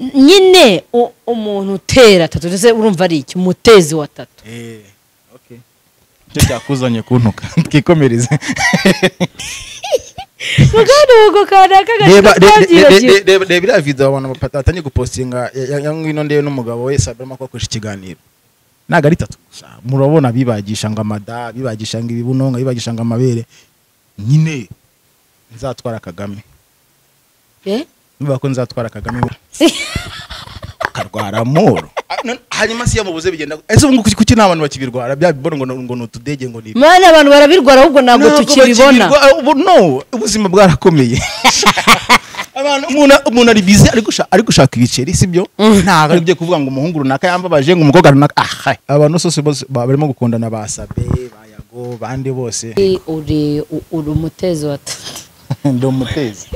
Nyine umuntu utera tattoo ndetse urumva ari iki umutezi wa tattoo. Okay. Cyo cyakuzanye kuntuka twikomereze. Mugano kanaka reba iriya video abantu batangiye gupostinga ya ngwino ndebe n'umugabo we Sabrina ko akoresha ikiganiro. Ntago ari tattoo gusa. Murabona bibagisha ngo amada, bibagisha ngo ibibuno, bibagisha ngo amabere. Nyine nzatwara Kagame. Niba ko nzatwara Kagame akarwara moro. Hanyuma si yamubuze bigenda. Ese ubu kuki nta bantu bakibirwara bya bibona ngo nutudege ngo ni. Mana abantu barabirwara ahubwo ntabwo tukibibona. Ubu no ubuzima bwarakomeye. Abantu umuntu ari busy ari gushaka ibiceri sibyo? Ntago ari byo kuvuga ngo umuhungu runaka yambabaje ngo umukobwa runaka. Ah, abantu bose barimo gukundana ba Sabe, ba Yago, bandi bose. Uri umutezi wa tattoo. Ndi umutezi.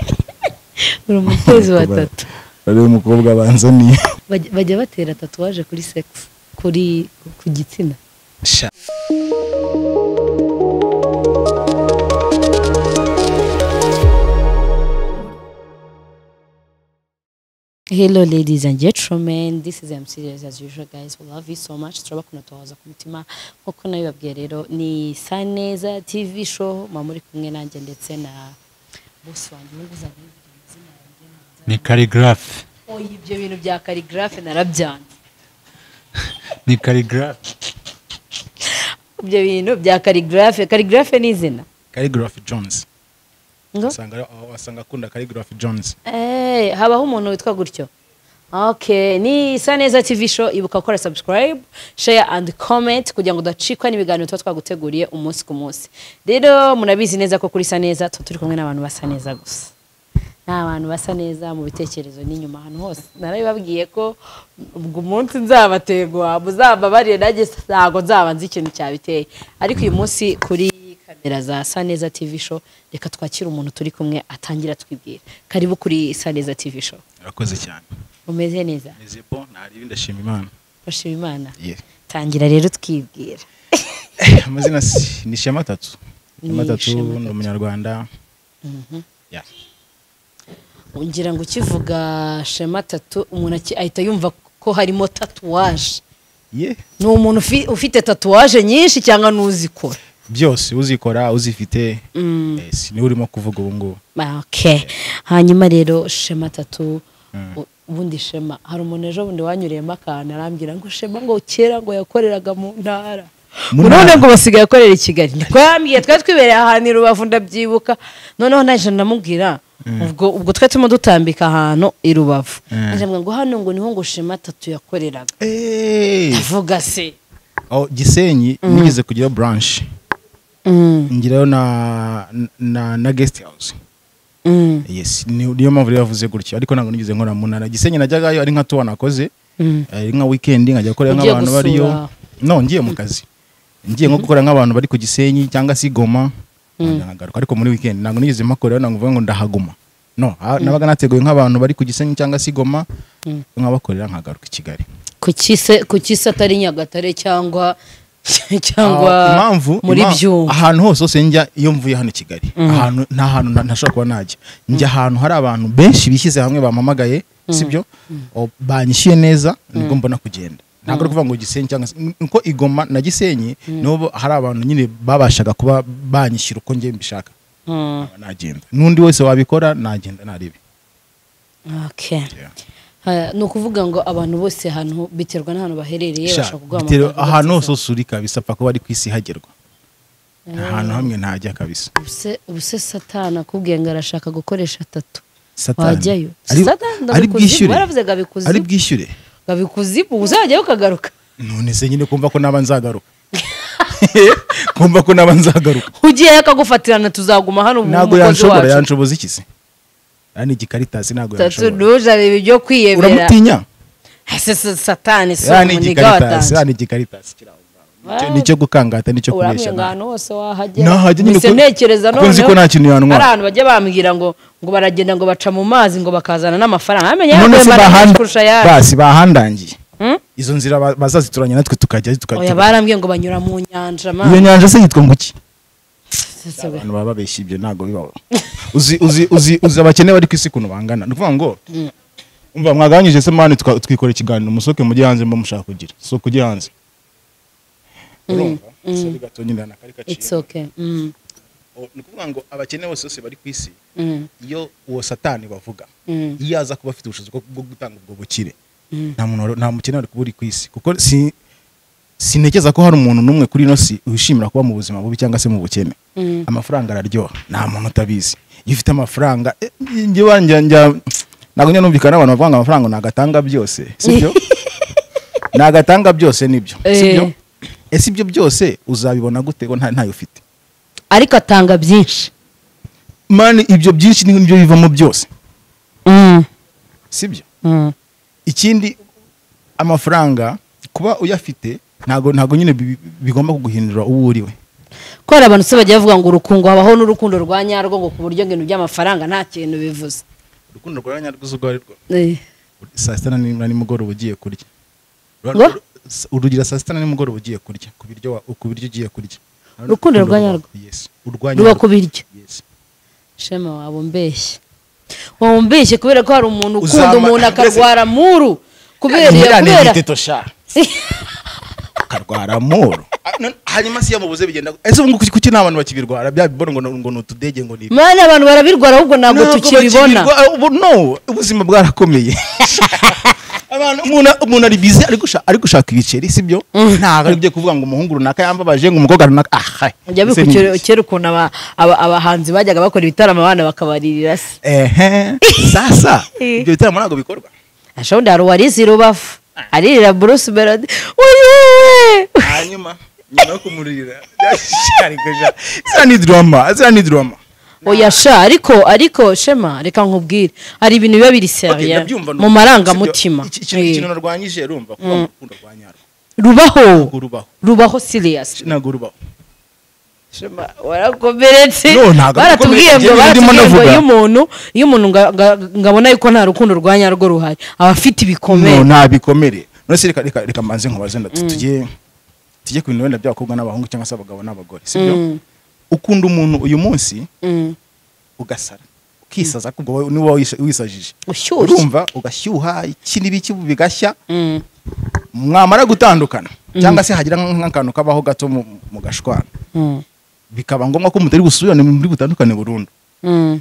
Uri umutezi wa tattoo. Bari umukobwa banzaniye. Bajya batera tatuwaje kuri sex, kuri ku gitsina. Hello ladies and gentlemen, this is MC as usual guys. We love you so much. Turabakunda tubahoza ku mutima nkuko nabibabwiye rero ni Saneza TV show muri kumwe nanjye ndetse na boss wanjye nguza ni Khaligraph. Oya ibyo bintu bya Khaligraph narabyanze. Ni Khaligraph. Ibyo bintu bya Khaligraph, Khaligraph ni izina. Khaligraph Jones. Wasanga akunda Khaligraph Jones. Habaho umuntu witwa gutyo. Okay, ni Saneza TV show, ibuka gukora subscribe, share and comment kugira ngo udacikwa n'ibiganiro tuba twaguteguriye umunsi ku munsi. Rero murabizi neza ko kuri Saneza turi kumwe n'abantu basa neza gusa. N'abantu basa neza mu bitekerezo n'inyuma ahantu hose. Narabibabwiye ko ubwo umunsi nzabategwa muzababariye nanjye ntago nzaba nzi ikintu cyabiteye. Ariko uyu munsi kuri kamera za Saneza TV show reka twakire umuntu turi kumwe atangira twibwira. Karibu kuri Saneza TV show. Urakoze cyane. Umeze neza? Meze bon, nari ndashima Imana. Ndashima Imana. Yeah. Tangira rero twibwira. Amazina ni Shema Tattoo. Shema Tattoo ni umunyarwanda. Yeah. Ngira ngo ukivuga Shema Tattoo umuntu ahita yumva ko harimo tatuwaje. Yeah. Ni umuntu ufite tatuwaje nyinshi cyangwa n'uzikora? Byose uzikora uzifite. Yes, ni urimo kuvuga ubu ngubu. Okay. Hanyuma rero Shema Tattoo ubundi Shema hari umuntu ejo bundi wanyuriyemo akantu arambwira ngo Shema ngo kera ngo yakoreraga mu ntara. None ngo basigaye akorera i Kigali. Niko yambwiye twari twibereye ahantu i Rubavu ndabyibuka. Noneho naje ndamubwira ubwo twe turimo dutambika ahantu i Rubavu. Naje ngo hano ngo niho ngo Shema Tattoo yakoreraga. Avuga se. Oh, Gisenyi nigeze kugira branch. Ngirayo na guest house. Yes, niyo mpamvu yavuze gutyo ariko ntabwo nigeze nkora mu ntara. Gisenyi najyagayo ari nka tuwa nakoze, ari nka weekend nkajya gukora nk'abantu bariyo. No, ngiye mu kazi. Ngiye nko gukora nk'abantu bari ku Gisenyi cyangwa se Goma nkagaruka ariko muri weekend ntabwo nigeze mpakorera ntabwo mvuga ngo ndahaguma. No, nabaga nateguye nk'abantu bari ku Gisenyi cyangwa se Goma nkabakorera nkagaruka i Kigali. Kuki se atari Nyagatare cyangwa impamvu muri byumba ahantu hose hose njya iyo mvuye hano i Kigali ahantu nta hantu ntashobora kuba najya njya ahantu hari abantu benshi bishyize hamwe bampamagaye sibyo banyishyuye neza nibwo mbona kugenda. Ntabwo ari kuvuga ngo Gisenyi cyangwa nko Igoma na Gisenyi niho hari abantu nyine babashaga kuba banyishyura uko ngiye mbishaka nagenda n'undi wese wabikora nagenda naribi. Okay. Ni ukuvuga ngo abantu bose ahantu biterwa n'ahantu baherereye bashaka kuguhamagara ahantu hose uri kabisa pfa kuba ari ku isi hagerwa. Ahantu hamwe ntajya kabisa. Ubuse Satani akubwiye ngo arashaka gukoresha tattoo wajyayo? Satani baravuze ngo abikuzimu. Ari bwishyure abikuzimu uzajyayo ukagaruka. None se nyine kumva ko naba nzagaruka. Kumva ko naba nzagaruka. Ugiye akagufatirana tuzaguma hano ntabwo yanshobora. Yanshoboza iki se? Ani igikaritasi ntabwo yanshobora. Tattoo nuje ibyo kwiyemera. Uramutinya? Ese Satani se umuniga watanje. Yani igikaritasi kiraho. Nicyo gukangata nicyo kubeshya. Urambwira ahantu hose wahagera. Nise ntekereza none. Nzi ko nta kintu yantwara. Hari abantu bajya bambwira ngo baragenda ngo baca mu mazi ngo bakazana n'amafaranga. Amenye yawe kurusha yawe. Basi bahandangiye. Izo nzira bazazituranya natwe tukajya. Oya barambwiye ngo banyura mu nyanja ma. Iyo nyanja se yitwa nguki? Abantu baba babeshya ibyo ntago bibaho. Uzi abakene bari ku isi kuntu bangana. Ni ukuvuga ngo Umva mwaganyije se mani twikora ikiganiro musoke mujye hanze mba mushaka kugira. So kujye hanze. Urumva? Sorry gato nyine nakari kaciye. It's okay. Ni kuvuga ngo abakene bose bari ku isi. Iyo uwo satani bavuga. Iyo aza kuba afite ubushobozi bwo gutanga ubwo bukire. Nta muntu nta mukene ari kuburi ku isi kuko sinekeza ko hari umuntu numwe kuri ino si wishimira kuba mu buzima bubi cyangwa se mu bukene. Amafaranga araryoha, nta muntu utabizi. Iyo ufite amafaranga njye wanjye ntabwo njya numvikana abantu bavuga ngo amafaranga nagatanga byose, sibyo? Nagatanga byose nibyo, sibyo? Ese ibyo byose uzabibona gute ko ntayo ufite? Ariko atanga byinshi. Mani ibyo byinshi nibyo bivamo byose. Sibyo? Ikindi amafaranga kuba uyafite ntago nyine bigomba kuguhindura uwo uriwe. Ko hari abantu se bagiye bavuga ngo urukungo habaho n'urukundo rwa nyarwo ngo ku buryo ibintu by'amafaranga nta kintu bivuze. Urukundo rwa nyarwo uzwo ari rwo. Saa sita na nimugoroba ugiye kurya. Urugira saa sita na nimugoroba ugiye kurya ku biryo ugiye kurya. Urukundo rwa nyarwo. Yes. Urwa ku biryo. Yes. Shema wabo mbeshye. Wabo mbeshye kubera ko hari umuntu ukunda umuntu akarwara muru kubera akarwara muru. Hanyuma si yamubuze bigenda. Ese ubu kuki nta bantu bakibirwara bya bibona ngo nutudege ngo ni. Mana abantu barabirwara ahubwo ntabwo tukibibona. No, ubuzima bwarakomeye. Abantu umuntu ari busy ari gushaka ibiceri, sibyo? Ntago ari byo kuvuga ngo umuhungu runaka yambabaje ngo umukobwa runaka aha. Ujya bikukera ukuntu abahanzi bajyaga bakora ibitaramo abana bakabaririra se. Sasa ibyo bitaramo ntabwo bikorwa. Ashondi hari uwarize Rubavu aririra Bruce Melody. Hanyuma nyuma yo kumurira zira ni drama. Oya sha ariko Shema reka nkubwire hari ibintu biba biri serious mu marangamutima. Ikintu narwanyije urumva kuba urukundo rwa nyarwo rubaho serious ntago rubaho. Shema warakomeretse. Baratubwiye ngo iyo umuntu ngabona yuko nta rukundo rwa nyarwo ruhari aba afite ibikomere. No nta bikomere. None se reka mbanze nkubaze tujye ku bintu wenda by'abakobwa n'abahungu cyangwa se abagabo n'abagore, sibyo? Ukunda umuntu uyu munsi ugasara ukisaza kubwo niba wisajije urumva ugashyuha iki n'ibiki bigashya, mwamara gutandukana cyangwa se hagira nk'akantu kabaho gato mu gashwana bikaba ngombwa ko mutari gusubirana muri butandukane burundu.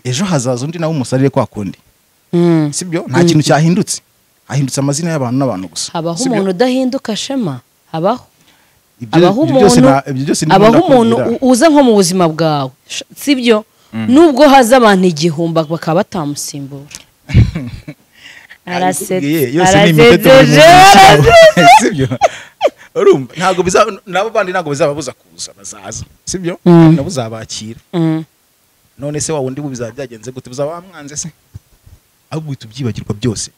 Ejo hazaza undi nawe umusarire kwa kundi, sibyo? Nta kintu cyahindutse, hahindutse amazina y'abantu n'abantu gusa. Habaho umuntu udahinduka Shema, habaho abaho umuntu uza nko mu buzima bwawe, sibyo? Nubwo haza abantu igihumbi bakaba batamusimbura. Urumva ntago nabo bandi ntago bizababuza kuza, bazaza, sibyo? Nabo uzabakira. None se wa wundi bizaba byagenze gute? Bizaba wamwanze se? Ahubwo ubyibagirwa byose.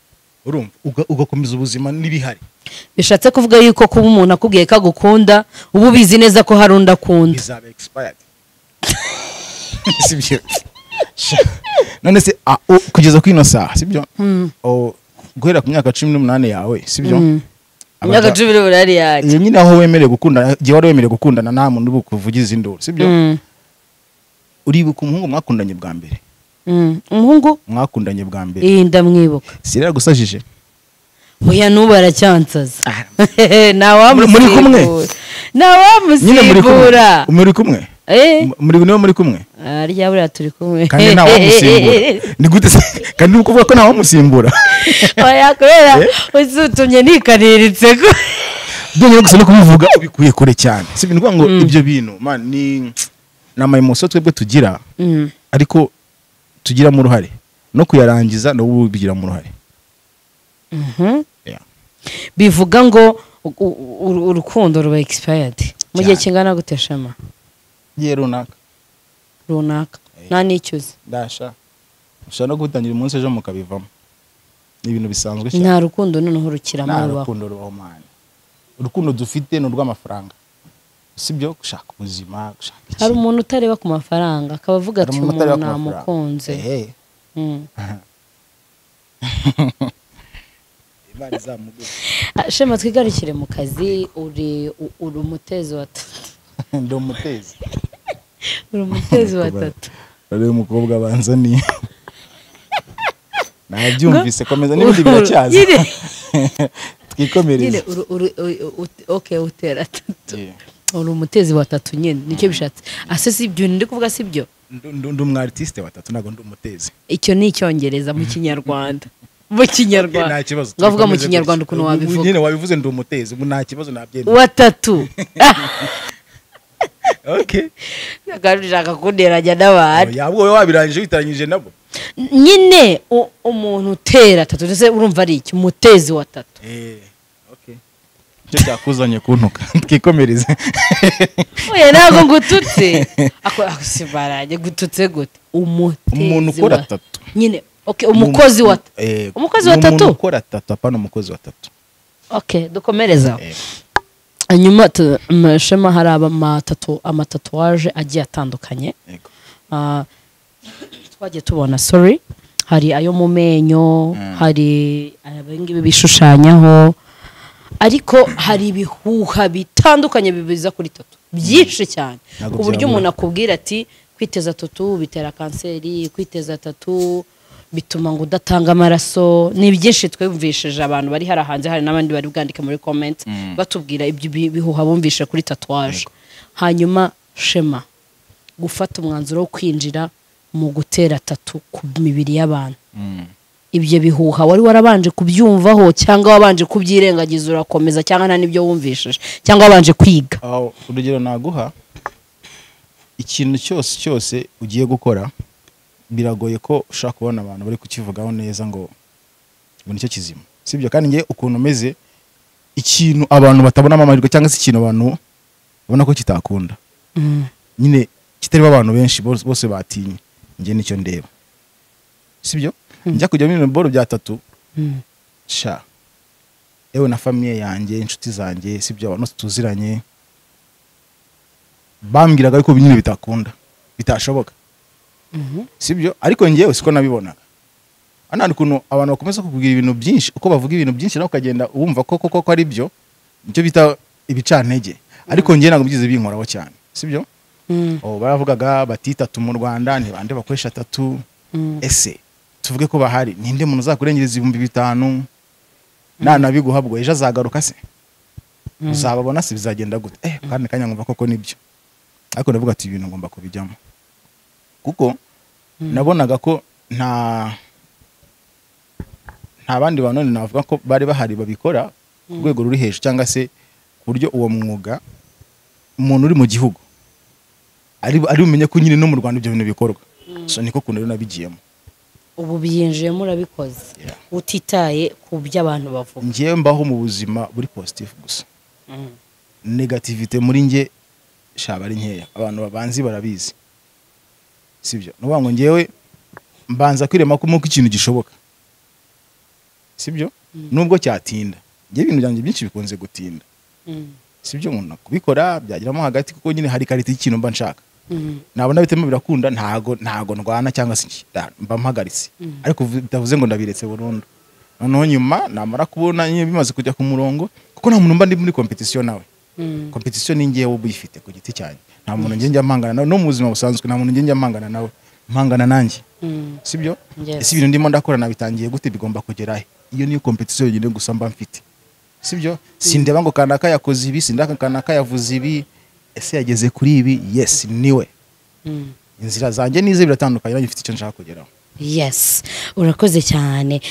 Urumva ugakomeza ubuzima n'ibihari. Bishatse kuvuga yuko kuba umuntu akubwiye ko agukunda ubu ubizi neza ko hari undi akunda. Bizaba expired. Sibyo? None se kugeza kuri ino saha, sibyo? Guhera ku myaka 18 yawe, sibyo? Imyaka 18 yawe. Nyine aho wemerewe gukundana, gihe wari wemerewe gukundana nta muntu ubukuvugiza induru, sibyo? Uribuka umuhungu mwakundanye bwa mbere? Umuhungu mwakundanye bwa mbere? Ndamwibuka. Sirera gusajije? Oya nubu aracyansaza. Muri kumwe? Nawamusimbura. Muri kumwe? Muri niwe muri kumwe? Arya buriya turi kumwe. Kandi nawamusimbura. Ni gute se? Kandi ukuvuga ko nawamusimbura. Oya kubera uzutumye nikaniritse ko. Byonyine gusa no kubivuga ubikuye kure cyane. Si ibintu ngo ibyo bintu man ni nama emotion twebwe tugira ariko tugira mu ruhare no kuyarangiza no ubigira mu ruhare. Bivuga ngo urukundo ruba expired mu gihe kingana gute Shema? Gihe runaka nta nicyuze ndasha ushobora no gutangira umunsi ejo mukabivamo, ni ibintu bisanzwe cyane. Nta rukundo noneho rukiramo rubaho. Nta rukundo rubaho man. Urukundo dufite ni urw'amafaranga, sibyo? Gushaka ubuzima, gushaka iki. Hari umuntu utareba ku mafaranga akaba avuga ati umuntu namukunze. Shema twigarukire mu kazi, uri umutezi wa tatu. Ndi umutezi. Uri umutezi wa tatu. Ari umukobwa banzaniye. Nabyumvise, komeza n'ibindi biracyaza. Twikomereze. Okay, utera tattoo. Uri umutezi wa tattoo nyine, nicyo bishatse. Ase si ibyo ndi kuvuga, si byo? Ndi umu artiste wa tattoo, ntabwo ndi umutezi. Icyo ni icyongereza mu Kinyarwanda. Mu Kinyarwanda. Nta kibazo. Ngavuga mu Kinyarwanda ukuntu wabivuga. Nyine wabivuze ndi umutezi, nta kibazo nabyemera. Wa tattoo. Okay. Nagashaka kunderanya n'abantu. Yabwo wowe wabirangije witaranyije nabo. Nyine umuntu utera tattoo, ndetse urumva ari iki? Umutezi wa tattoo. Okay. Icyo cyakuzanye kuntuka. Twikomereze. Oya ntabwo ngututse. Ako sibaranye gututse gute? Umutezi. Umuntu ukora tattoo. Nyine okay, umukozi wa umukozi wa tattoo. Umuntu ukora tattoo, apana umukozi wa tattoo. Okay, dukomereza. Hanyuma Shema hari amatatuwaje agiye atandukanye. Twagiye tubona, sorry, hari ayo mu menyo, hari abingibi bishushanyaho, ariko hari ibihuha bitandukanye bibiza kuri tattoo byinshi cyane, ku buryo umuntu akubwira ati kwiteza tattoo bitera kanseri, kwiteza tattoo bituma ngo udatanga amaraso. Ni byinshi twumvishije abantu bari hara hanze, hari n'abandi bari bwandike muri comment batubwira ibyo bihuha bumvishe kuri tatuwaje. Hanyuma Shema, gufata umwanzuro wo kwinjira mu gutera tattoo ku mibiri y'abantu, ibyo bihuha wari warabanje kubyumvaho cyangwa wabanje kubyirengagiza urakomeza, cyangwa nta nibyo wumvishije, cyangwa wabanje kwiga? Urugero naguha, ikintu cyose cyose ugiye gukora biragoye ko ushaka kubona abantu bari kukivugaho neza ngo nicyo kizima, sibyo? Kandi ngiye ukuntu meze, ikintu abantu batabonamo amahirwe cyangwa se ikintu abantu babona ko kitakunda nyine kitari abantu benshi bose batinye, ngiye nicyo ndeba, sibyo? Njya kujya mu boro bya tattoo, sha ewe na famille yanjye, inshuti zanjye, sibyo, abantu tuziranye bambwiraga ko nyine bitakunda, bitashoboka, sibyo? Ariko ngewe siko nabibonaga. Hano hari ukuntu abantu bakomeza kukubwira ibintu byinshi, uko bavuga ibintu byinshi nawe ukagenda wumva ko koko ari byo, nicyo bita ibicantege. Ariko ngewe ntabwo byize binkoraho cyane, sibyo? Baravugaga bati tattoo mu Rwanda ni bande bakoresha tattoo, ese tuvuge ko bahari, ninde muntu uzakurengereza 5000 nanabiguhabwo ejo azagaruka se? Uzababona se bizagenda gute? Kandi kanya ngumva koko nibyo. Ariko ndavuga ati ibintu ngomba kubijyamo, kuko nabonaga ko nta bandi bantu navuga ko bari bahari babikora ku rwego ruri hejuru, cyangwa se ku buryo uwo mwuga umuntu uri mu gihugu ari umenye ko nyine no mu Rwanda ibyo bintu bikorwa. So niko kuntu rero nabigiyemo. Ubu byinjiyemo urabikoze utitaye ku byo abantu bavuga. Ngiye mbaho mu buzima buri positive gusa. Negativite muri nge shaba ari nkeya, abantu babanzi barabizi, sibyo? Nuvuga ngo ngewe mbanza kwirema ko ikintu gishoboka, sibyo? Nubwo cyatinda, ngewe ibintu byanjye byinshi bikunze gutinda, sibyo? Umuntu kubikora byagiramo hagati, kuko nyine hari karite y'ikintu mba nshaka, nabona bitema birakunda, ntago ndwana cyangwa se mba mpagaritse, ariko bitavuze ngo ndabiretse burundu. Noneho nyuma namara kubona nyine bimaze kujya ku murongo, kuko nta muntu mba ndi muri competition nawe. Competition ni ngewe ubuyifite ku giti cyanjye, nta muntu ngiye njya mpangana nawe no mu buzima busanzwe, nta muntu ngiye njya mpangana nawe, mpangana nanjye, sibyo? Ese ibintu ndimo ndakora nabitangiye gute, bigomba kugera he? Iyo niyo competition yonyine gusa mba mfite, sibyo? Sindeba ngo kanaka yakoze ibi, sindaka kanaka yavuze ibi, ese yageze kuri ibi? Yes, niwe. Inzira zanjye nize biratandukanye, nanjye mfite icyo nshaka kugeraho. Yes, urakoze cyane.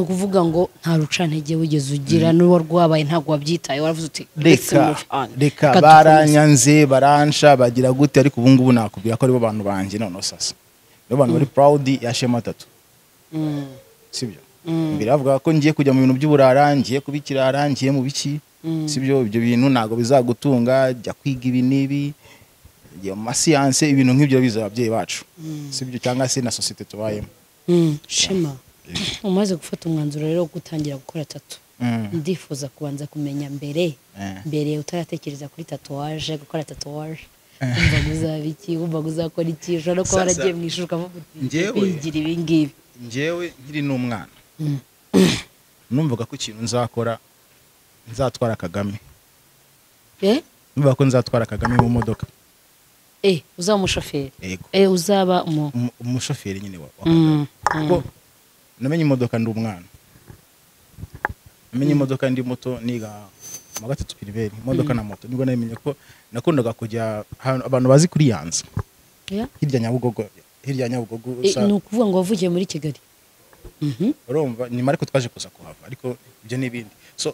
Kuvuga ngo nta rucantege wigeze ugira, n'uwo rwabaye ntabwo wabyitaye, waravuze uti reka baranyanze baransha bagira gute, ariko ubu ngubu nakubwira ko aribo bantu banjye none sasa. Nibo bantu bari proud ya Shema Tattoo, sibyo? Mbere bavuga ko ngiye kujya mu bintu by'uburara, ngiye kubikirara, ngiye mu biki, sibyo? Ibyo bintu ntago bizagutunga, jya kwiga ibi n'ibi, jya mu masiyanse, ibintu nk'ibyo biza ababyeyi bacu, sibyo? Cyangwa se na societe tubayemo. Shema, umaze gufata umwanzuro rero wo gutangira gukora tattoo, ndifuza kubanza kumenya mbere utaratekereza kuri tatuwaje, gukora tatuwaje, wumva uzaba iki, wumva uzakora iki? Ushobora no kuba waragiye mu ishuri ukavuga uti bigira ibi ngibi. Njyewe nkiri n'umwana numvaga ko ikintu nzakora nzatwara Kagame. Numvaga ko nzatwara Kagame mu modoka. Uzaba umushoferi? Uzaba umushoferi nyine wa Kagame. Kuko Namenye imodoka ndi umwana. Namenye imodoka ndi muto, niga mu wa gatatu primaire, imodoka na moto. Nibwo namenye ko nakundaga kujya ahantu abantu bazi kuri Yanza. Hirya Nyabugogo, hirya Nyabugogo. Ni ukuvuga ngo wavukiye muri Kigali? Urumva, nyuma ariko twaje kuza kuhava, ariko ibyo n'ibindi. So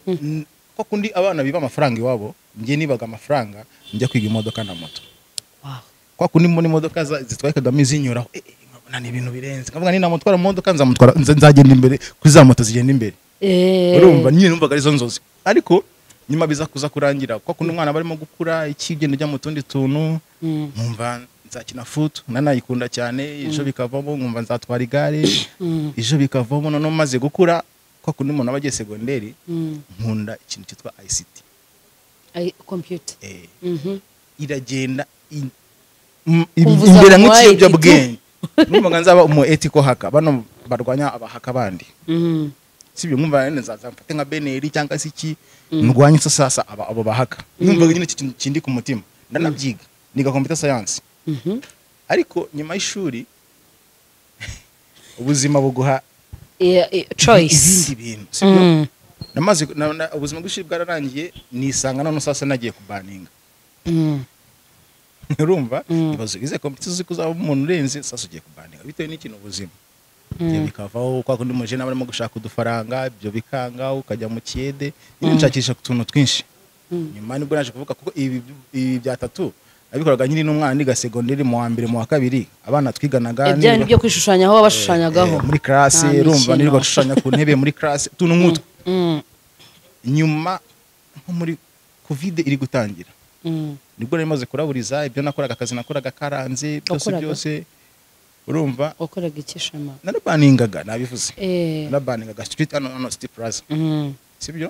ko kundi abana biba amafaranga iwabo, njye nibaga amafaranga njya kwiga imodoka na moto. Kwa kundi mbona imodoka zitwaye Kagame zinyuraho, nkabona ni ibintu birenze, nkavuga ni namutwara mu modoka nzamutwara, nzagenda imbere kuri za moto zigenda imbere. Urumva nyine numvaga arizo nzozi, ariko nyuma biza kuza kurangira kwa kundi umwana barimo gukura ikigenda ujya mu tundi tuntu, nkumva nzakina foot, nanayikunda cyane, ejo bikavamo nkumva nzatwara igare, ejo bikavamo. Noneho maze gukura, kwa kundi umuntu aba agiye segonderi, nkunda ikintu cyitwa ICT. Computer. Iragenda Kumva uzaba imbere umu nk'ikiyobyabwenge. Numvaga nzaba umu ethical hacker, bano barwanya abahaka bandi. Sibyo, nkumva nene nzaza mfate nka beneri cyangwa se iki, ndwanye se sasa abo bahaka. Numvaga nyine iki kintu kindi ku mutima, ndanabyiga, niga computer science. Ariko nyuma y'ishuri ubuzima buguha Choice. izindi bintu, sibyo? Namaze ubuzima bw'ishuri bwararangiye, nisanga none sasa nagiye kubaninga. Urumva, ibibazo ize computer uzi ko uzaba umuntu urenze, sasa ugiye kubaninga bitewe n'ikintu ubuzima. Ibyo bikavaho, kwa kundi umujene aba arimo gushaka udufaranga, ibyo bikanga, ukajya mu kiyede nyine, nshakisha utuntu twinshi. Nyuma nibwo naje kuvuga, kuko ibi bya tattoo nabikoraga nkiri n'umwana, niga segonderi mu wa mbere, mu wa kabiri, abana twiganaga Ibyo ni byo kwishushanyaho wabashushanyagaho? Muri classe. Nta Urumva, mikino. nirirwa gushushanya ku ntebe muri classe, utuntu nk'utwo. Nyuma nko muri Covid iri gutangira, nibwo nari maze kuraburiza ibyo nakoraga, akazi nakoraga karanze byose. Wakoraga? Byose, urumva. Wakoraga iki, Shema? Narabaningaga, nabivuze. Narabaningaga street hano, hano City Plaza. Sibyo?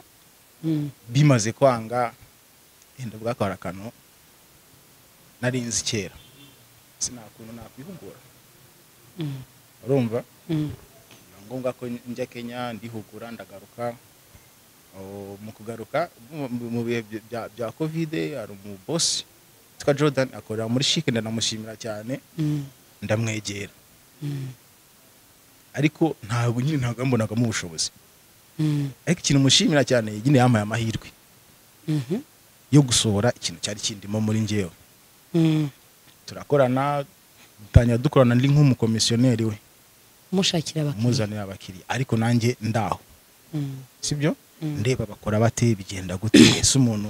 Bimaze kwanga, enda bwakora akantu nari nzi kera, sinakuntu nakwihugura. Urumva, biba ngombwa ko njya Kenya, ndihugura, ndagaruka. Oh, mu kugaruka mu bihe bya Covid, hari umubosi witwa Jordan akorera muri CHIC, ndanamushimira cyane. Ndamwegera, ariko ntabwo nyine ntabwo mbonagamo ubushobozi. Ariko ikintu mushimira cyane nyine, yampaye amahirwe yo gusohora ikintu cyari kindimo muri njyewe. Turakorana, dutangira dukorana ndi nk'umukomisiyoneri we. Mushakira abakiriya. Muzanira abakiriya, ariko nanjye ndaho. Sibyo, ndeba bakora bate, bigenda gute, ese umuntu